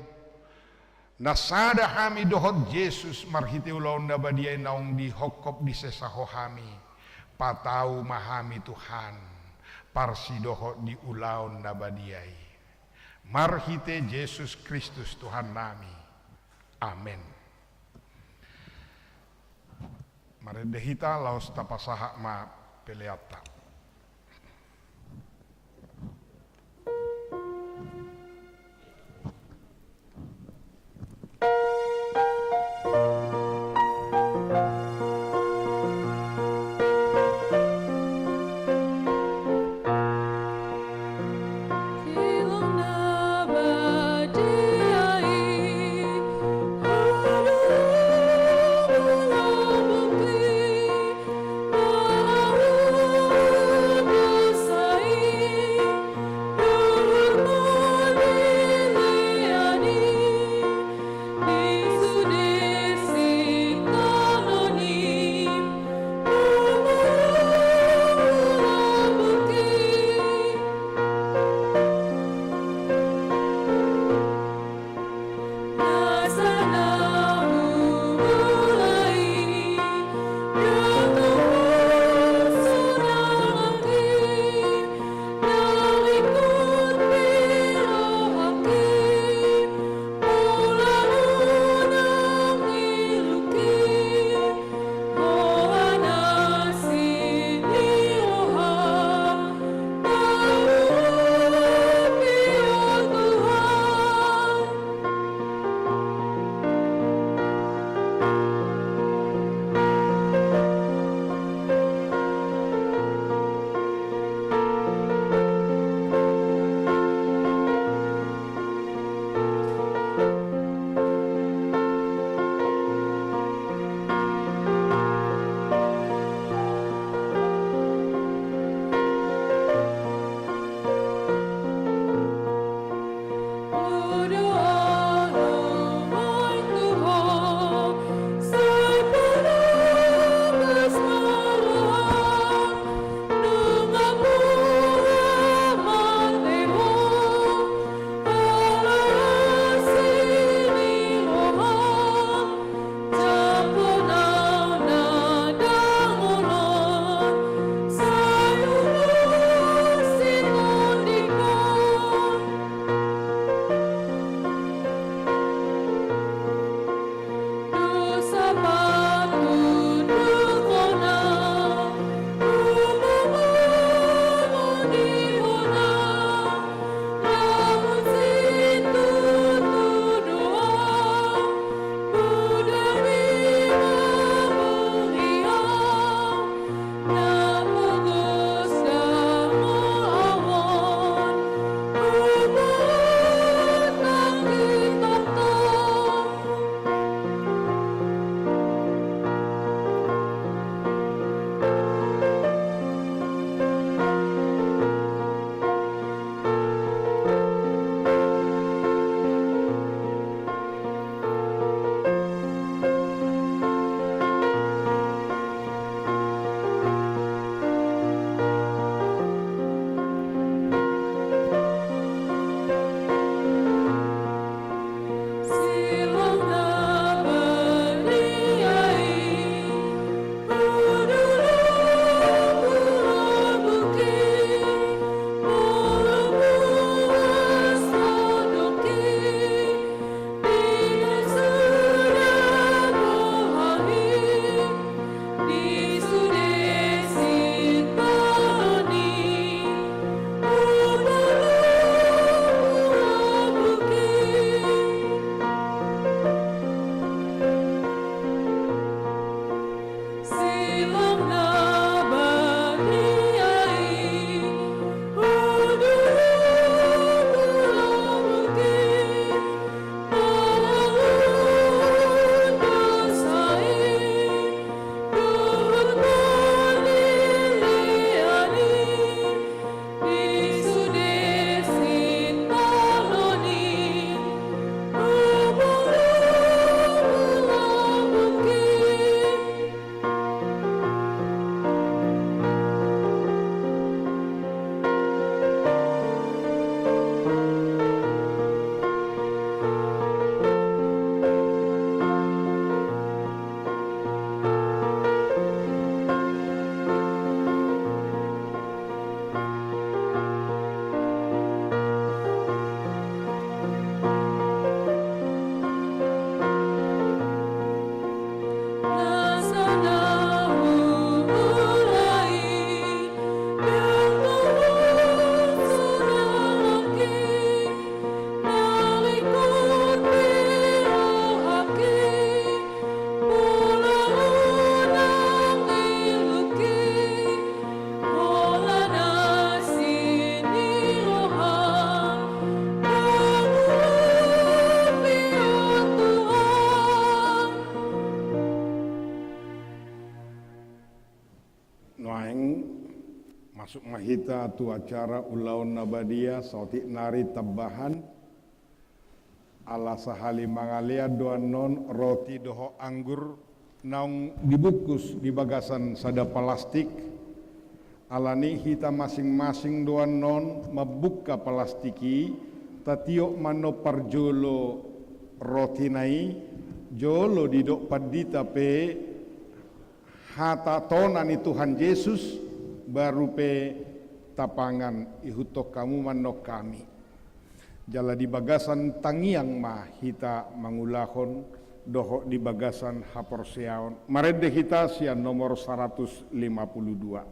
na sada hami dohot Jesus marhite ulaon na badia i naung dihophop disesa Ho hami. Patau ma hami Tuhan, parsidohot di ulaon na badia i. Marhite Jesus Kristus Tuhan nami. Amen. Marende hita laos tapasahat ma peleanta. Nuaeng masuk ma hita tu acara ulaon na badia saotik nari tambahan. Ala sahali mangalean do annon roti dohot anggur naung dibungkus di bagasan sada palastik. Alani hita masing-masing do annon mambungka palastik i, tatiop ma annon parjolo rotina i, jolo didok pandita pe hata tona ni Tuhan Jesus, baru pe tapangan. Ihuthon hamu ma annon hami. Jala di bagasan tangiang ma hita mangulahon dohot di bagasan haporseaon. Marende hita sian nomor saratus lima pulu dua.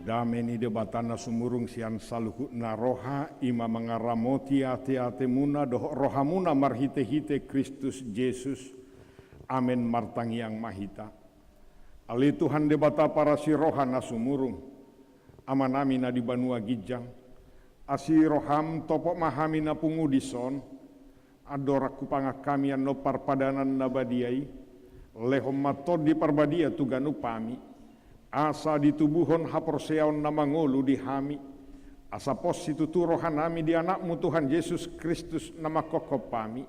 Dame ni Debata na sumurung sian saluhutna roha, i ma mangaramoti ateatemuna dohot rohamuna marhitehite Kristus Jesus. Amen. Martangiang ma hita. Ale Tuhan Debata parasi roha na sumurung, Amanami na di banua ginjang, asi roham topot ma hami na pungu dison. Andorang hupangan hami annon parpadanan na badia i, lehon ma Tondi Parbadia tu ganup hami, asa ditubuhon haporseaon na mangolu di hami, asa pos situtu rohanami di Anakmu Tuhan Jesus Kristus na manghophop hami.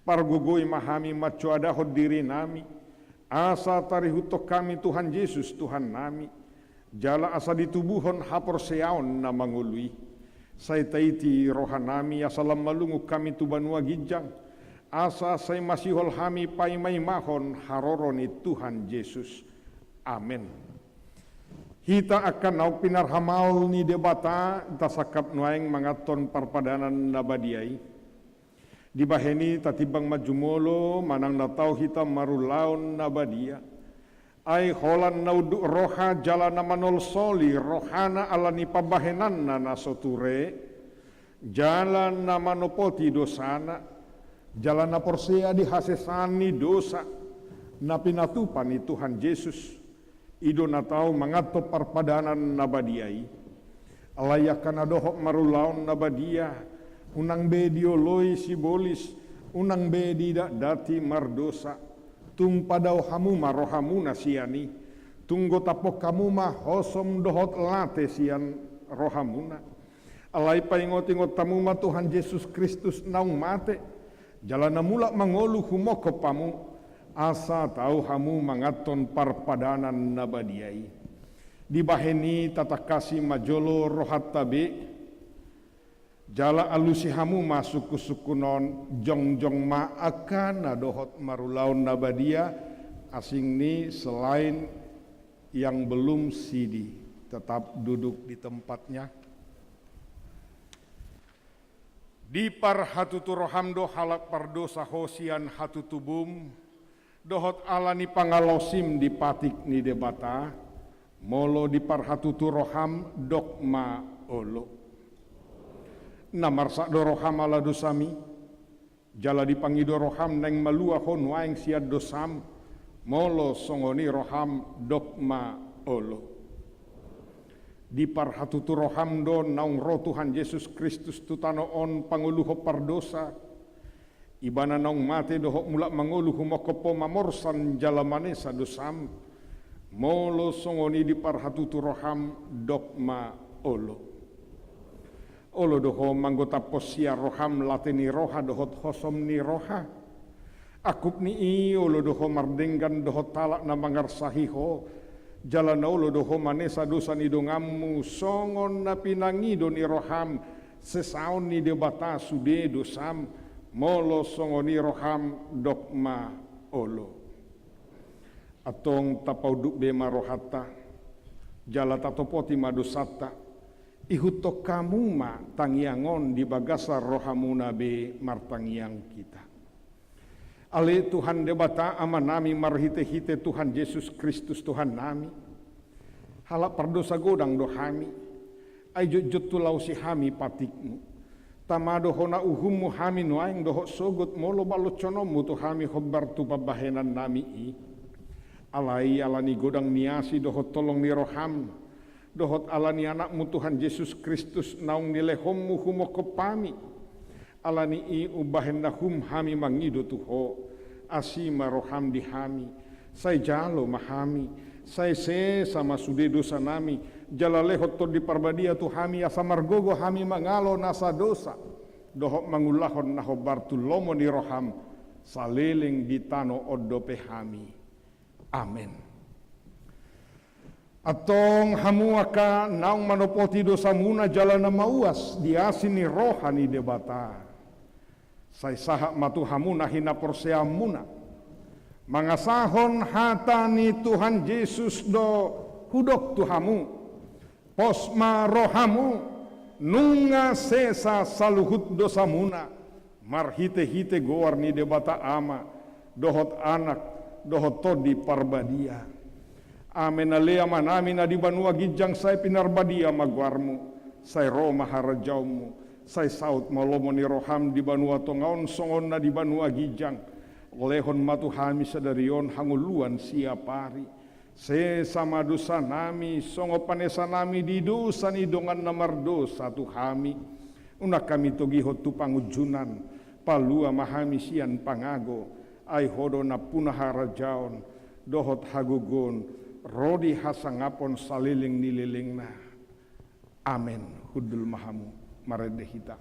Pargogoi ma hami mansoadahon dirinami, asa tarihuthon hami Tuhan Jesus Tuhannami, jala asa ditubuhon haporseaon na mangolu i. Sai taiti rohanami asa lam malungun hami tu banua ginjang, asa sai masihol hami paimaimahon haroro ni Tuhan Jesus. Amen. Hita angka naung pinarhamaol ni Debata, tasangkap nuaeng manganhon parpadanan na badia i. Dibahen i tatimbang ma jumolo manang na tau hita marulaon na badia. Ai holan na unduk roha jala na manolsoli rohana ala ni pambahenanna na so ture, jala na manopoti dosana, jala na porsea di hasesaan ni dosa na pinatupa ni Tuhan Jesus. I do na tau manganhon parpadanan na badia i. Alai angka na dohot marulaon na badia, unang be dioloi sibolis, unang be didatdati mardosa. Tung padao hamu ma rohamuna sian i. Tung gotaphon hamu ma hosom dohot late sian rohamuna. Alai paingotingot hamu ma Tuhan Jesus Kristus naung mate, jala na mulak mangolu humongkop hamu, asa tau hamu manganhon parpadanan na badia i. Dibahen i tatangkasi ma jolo rohanta be, jala alusi hamu ma sungkunsungkun on, jongjong ma angka na dohot marulaon na badia, asing ni selain yang belum sidi, tetap duduk di tempatnya. Diparhatutu roham do halak pardosa ho sian hatutubum, dohot ala ni pangalaosim di patik ni Debata, molo diparhatutu roham dok ma olo. Na marsak do roham ala dosami, jala dipangido roham naeng malua ho nuaeng sian dosam, molo songon i roham dok ma olo. Diparhatutu roham do naung ro Tuhan Jesus Kristus tu tano on pangoluhon pardosa. Ibana naung mate dohot mulak mangolu humophop mamorsan jala manesa dosam. Molo songon i diparhatutu roham, dok ma olo. Olo do ho manggotaphon sian roham late ni roha dohot hosom ni roha. Angkup ni i olo do ho mardenggan dohot halak na mangarsahi ho, jala na olo do ho manesa dosa ni donganmu songon na pinangido ni roham, sesaon ni Debata sude dosam. Molo songon i roham, dok ma olo. Antong tapaunduk be ma rohanta, jala tatopoti ma dosanta, ihuthon hamu ma tangiang on di bagasan rohamuna be. Martangiang hita. Ale Tuhan Debata Amanami marhitehite Tuhan Jesus Kristus Tuhannami, halak pardosa godang do hami, ai jotjot tu laosi hami patikmu. Tama do hona uhummu hami nuaeng dohot sogot molo baloshononmu tu hami hombar tu pambahenannami i. Alai ala ni godang ni asi dohot holong ni roham, dohot ala ni Anakmu Tuhan Jesus Kristus naung nilehonmu humophop hami, ala ni i umbahen na hum hami mangido tu ho, asi ma roham di hami. Sai jalo ma hami, sai sesa ma sude dosanami, jala lehon Tondi Parbadia tu hami asa margogo hami mangalo nasa dosa dohot mangulahon na hombar tu lomo ni roham saleleng di tano on dope hami. Amen. Antong hamu angka naung manopoti dosamuna jala na mauas di asi ni roha ni Debata, sai sahat ma tu hamu na hinaporseaonmuna. Mangasahon hata ni Tuhan Jesus do hudok tu hamu. Pos ma rohamu, nunga sesa saluhut dosamuna, marhitehite goar ni Debata Ama, dohot Anak, dohot Tondi Parbadia. Amen. Ale Amanami na di banua ginjang, sai pinarbadia ma goarmu, sai ro ma harajaonmu, sai saut ma lomo ni roham di banua tonga on songon na di banua ginjang. Lehon ma tu hami sadari on hangoluan siapari. Sesa ma dosanami songon panesanami di dosa ni dongan na mardosa tu hami. Unang hami togihon tu pangunjunan, palua ma hami sian pangago, ai ho do nampuna harajaon, dohot hagogoon, ro di hasangapon saleleng ni lelengna. Amen. Hundul ma hamu, marende hita.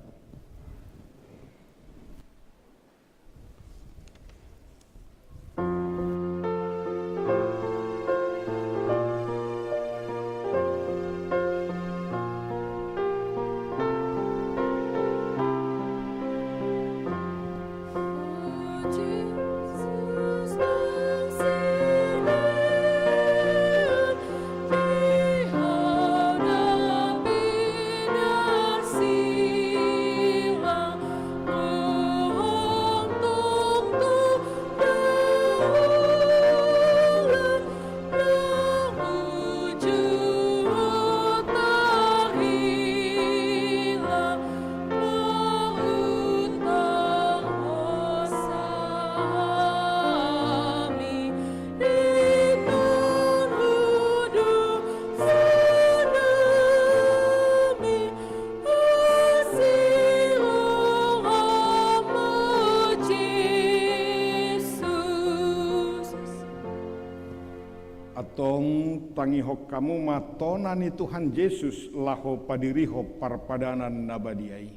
Antong tangihon hamu ma tona ni Tuhan Jesus laho padirihon parpadanan na badia i.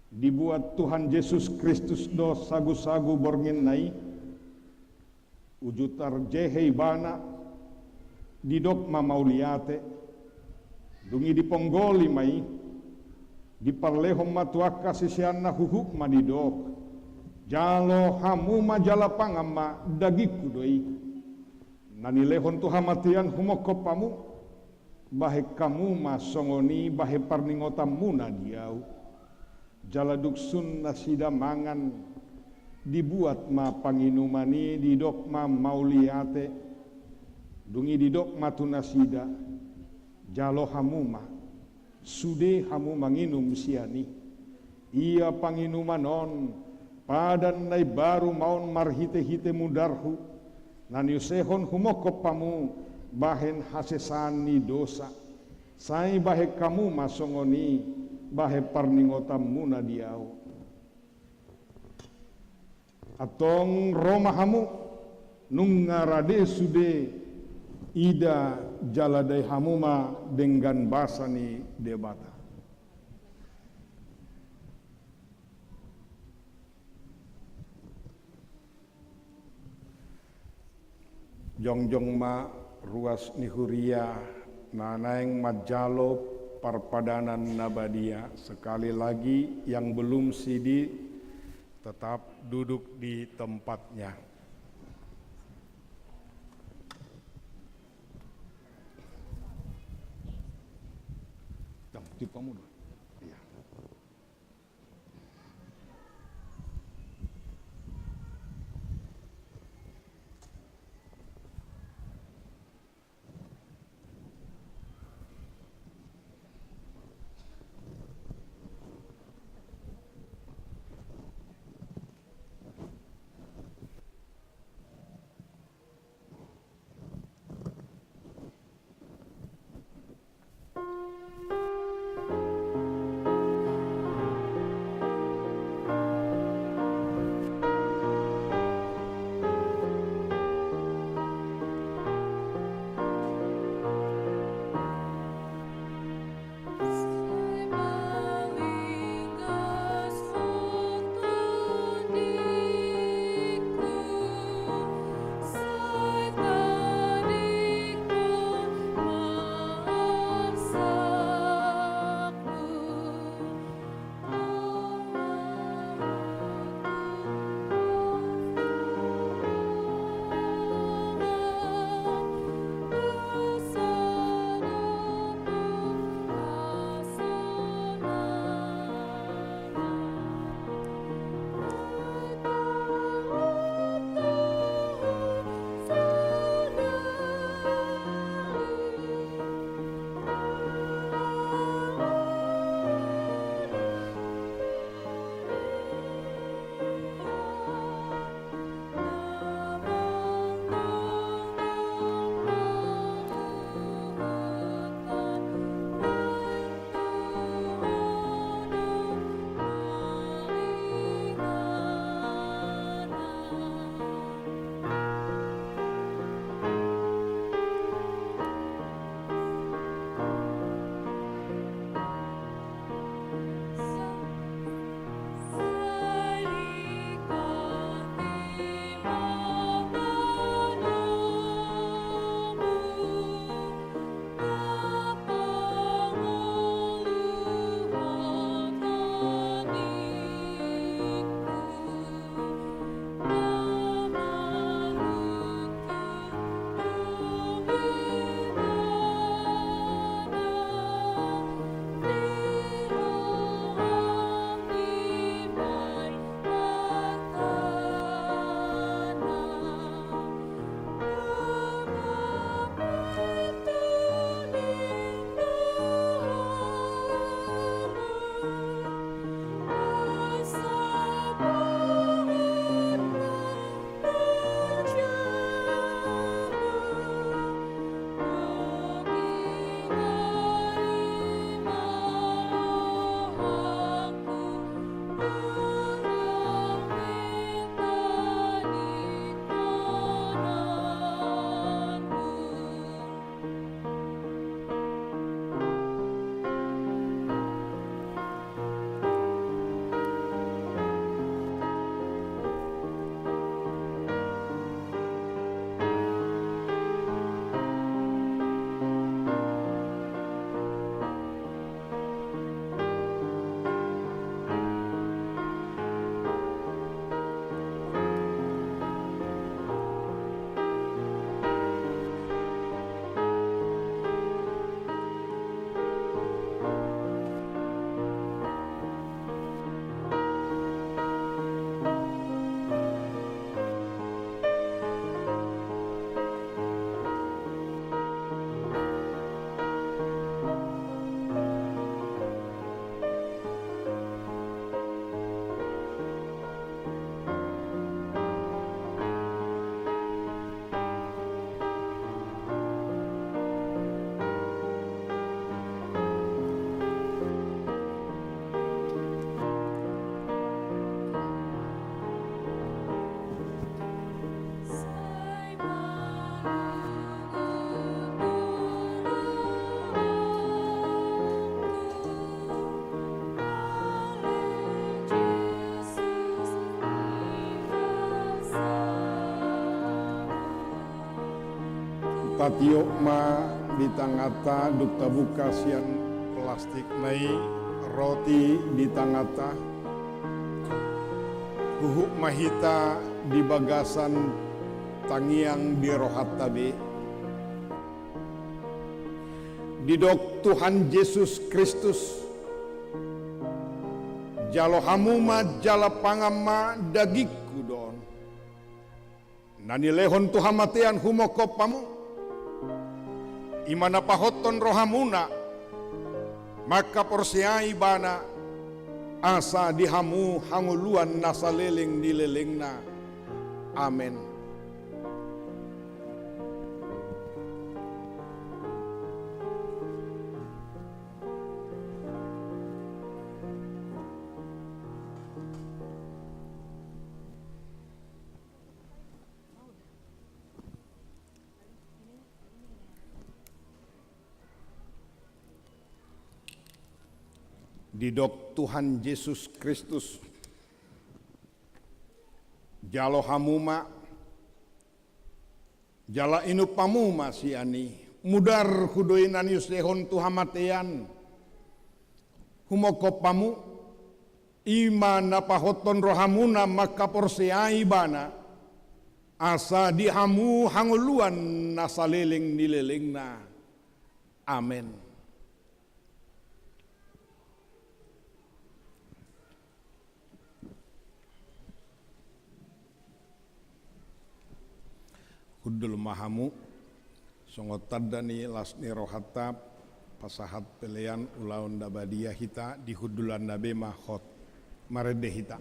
Dibuat Tuhan Jesus Kristus do sagusagu borngin na i, uju tarjehe ibana, didok ma mauliate, dung i diponggoli ma i, diparlehon ma tu angka siseanna huhut ma didok, jalo hamu ma jala pangan ma, dagingku do i. Na nilehon tu hamatean humophop hamu, bahen hamu ma songon i bahen parningotanmuna di ahu. Jala dung sun nasida mangan, dibuat ma panginuman i, didok ma mauliate, dung i didok ma tu nasida, jalo hamu ma, sude hamu manginum sian i. Ia panginuman on, padan na imbaru ma on marhitehite mudarhu, Na niusehon humongkop hamu bahen hasesaan ni dosa, sai bahen hamu ma songon i bahen parningotanmuna di ahu. Antong ro ma hamu, nunga rade sude, ida jala dai hamu ma denggan basa ni Debata. Jongjong ma ruas ni huria na naeng manjalo parpadanan na badia. Sekali lagi, yang belum sidi tetap duduk di tempatnya. Jang, tiup hamu do. Iya. Tatiop ma di tanganta, dung tabuka sian plastikna i, roti di tanganta. Huhut ma hita di bagasan tangiang di rohanta be. Didok Tuhan Jesus Kristus: Jalo hamu ma jala pangan ma, dagingku do on, na nilehon tu hamatean humongkop hamu. I ma na pahothon rohamuna mangkaporseai Ibana, asa di hamu hangoluan na saleleng ni lelengna. Amen. Didok Tuhan Jesus Kristus: Jalo hamu ma, jala inum hamu ma sian i. Mudar hudo i na niusehon tu hamatean humongkop hamu, i ma na pahothon rohamuna mangkaporseai Ibana, asa di hamu hangoluan na saleleng ni lelengna. Amen. Hundul ma hamu, songon tanda ni las ni rohanta, pasahat pelean ulaon na badia hita, di hundulanna be ma hot. Marende hita.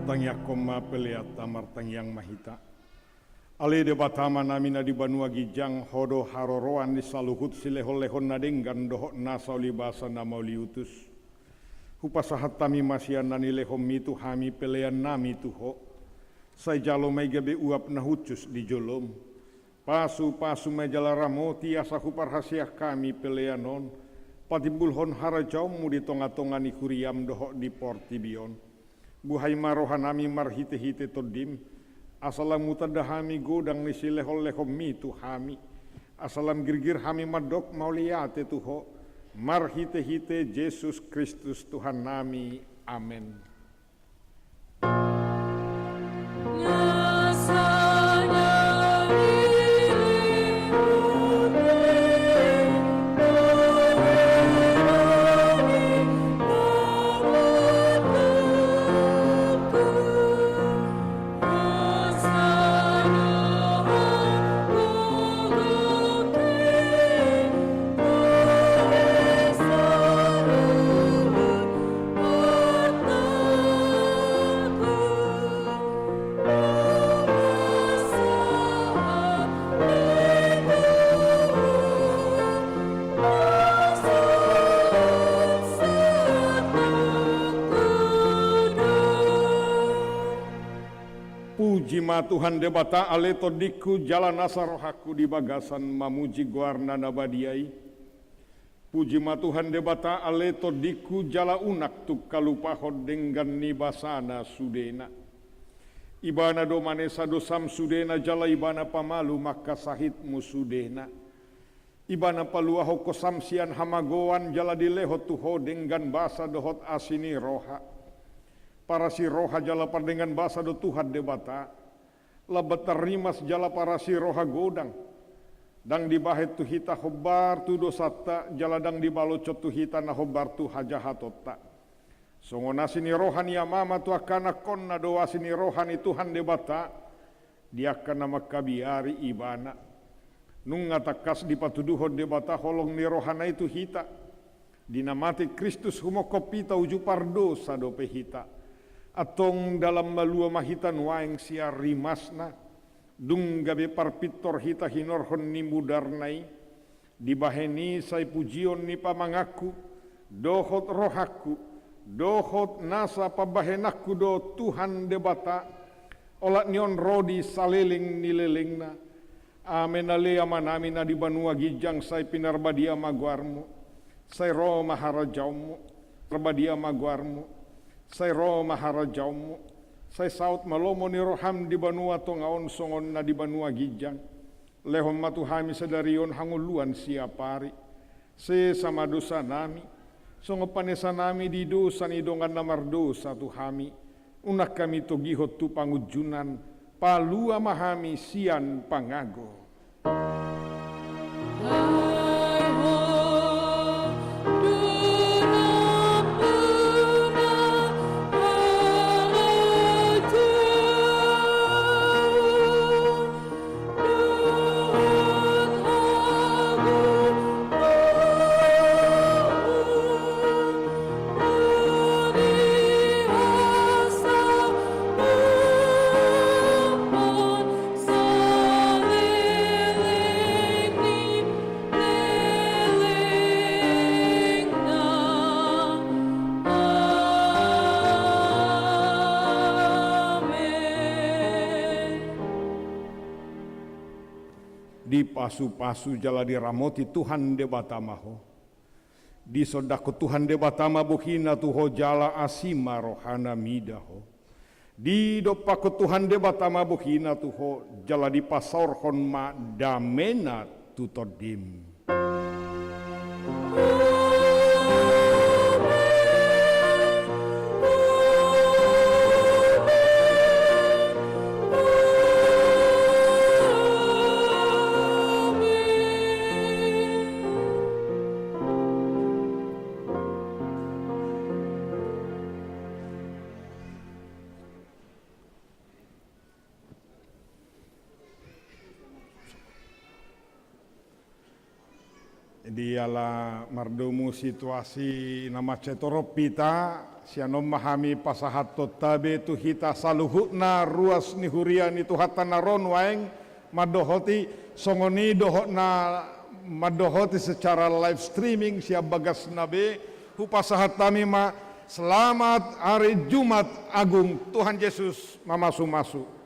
Tangiangkon ma peleanta. Martangiang ma hita. Ale Debata Amanami na di banua ginjang, Ho do haroroan ni saluhut silehonlehon na denggan dohot nasa uli basa na mauliutus. Hupasahat hami ma sian na nilehonMi tu hami peleannami tu Ho. Sai jalo ma i gabe uap na hushus di joloM. Pasupasu ma i jala ramoti asa huparhaseang hami pelean on patimbulhon harajaonMu di tongatonga ni huriaM dohot di portibi on. Buhai ma rohanami marhitehite TondiM, asa lam hutanda hami godang ni silehonlehonMi tu hami, asa lam girgir hami mandok mauliate tu Ho, marhitehite Jesus Kristus Tuhannami. Amen. Puji ma Tuhan Debata, ale tondingku, jala nasa rohangku di bagasan mamuji goarna na badia i. Puji ma Tuhan Debata, ale tondingku, jala unang tung halupahon denggan ni basana sudena. Ibana do manesa dosam sudena, jala Ibana pamalum angka sahitmu sudena. Ibana paluahon hosam sian hamagoan, jala dilehon tu ho denggan basa dohot asi ni roha. Parasi roha jala pardenggan basa do Tuhan Debata. Lambat tarrimas jala parasi roha godang. Ndang dibahen tu hita hombar tu dosanta, jala ndang dibaloshon tu hita na hombar tu hajahatonta. Songon asi ni roha ni amama tu angka anakkonna do asi ni roha ni Tuhan Debata di angka na mangkabiari Ibana. Nunga tangkas dipatuduhon Debata holong ni rohana i tu hita. Di na mate Kristus humophop hita uju pardosa dope hita. Antong dalan malua ma hita nuaeng sian rimasna. Dung gabe parpintor hita hinorhon ni mudarna i. Dibahen i sai pujion ni pamanganku, dohot rohangku, dohot nasa pambahenanku do Tuhan Debata, olat ni on ro di saleleng ni lelengna. Amen. Ale Amanami na di banua ginjang, sai pinarbadia ma goarmu, sai ro ma harajaonmu, pinarbadia ma goarmu, sai ro ma harajaonmu, sai saut ma lomo ni roham di banua tonga on songon na di banua ginjang. Lehon ma tu hami sadari on hangoluan siapari. Sesa ma dosanami, songon panesanami di dosa ni dongan na mardosa tu hami. Unang hami togihon tu pangunjunan, palua ma hami sian pangago. Dipasupasu jala diramoti Tuhan Debata ma ho. Disondangkon Tuhan Debata ma bohina tu ho jala asi ma rohana mida ho. Didompakkon Tuhan Debata ma bohina tu ho jala dipasaorhon ma damena tu tondim. Jadi ala mardomu situasi na mansai torop hita, Sian on ma hami pasahathon tabe tu hita saluhutna ruas ni huria ni Tuhanta na ro nuaeng mandohoti, songon i dohot na mandohoti secara live streaming sian bagasna be, hupasahat hami ma selamat hari Jumat Agung, Tuhan Yesus mamasumasu.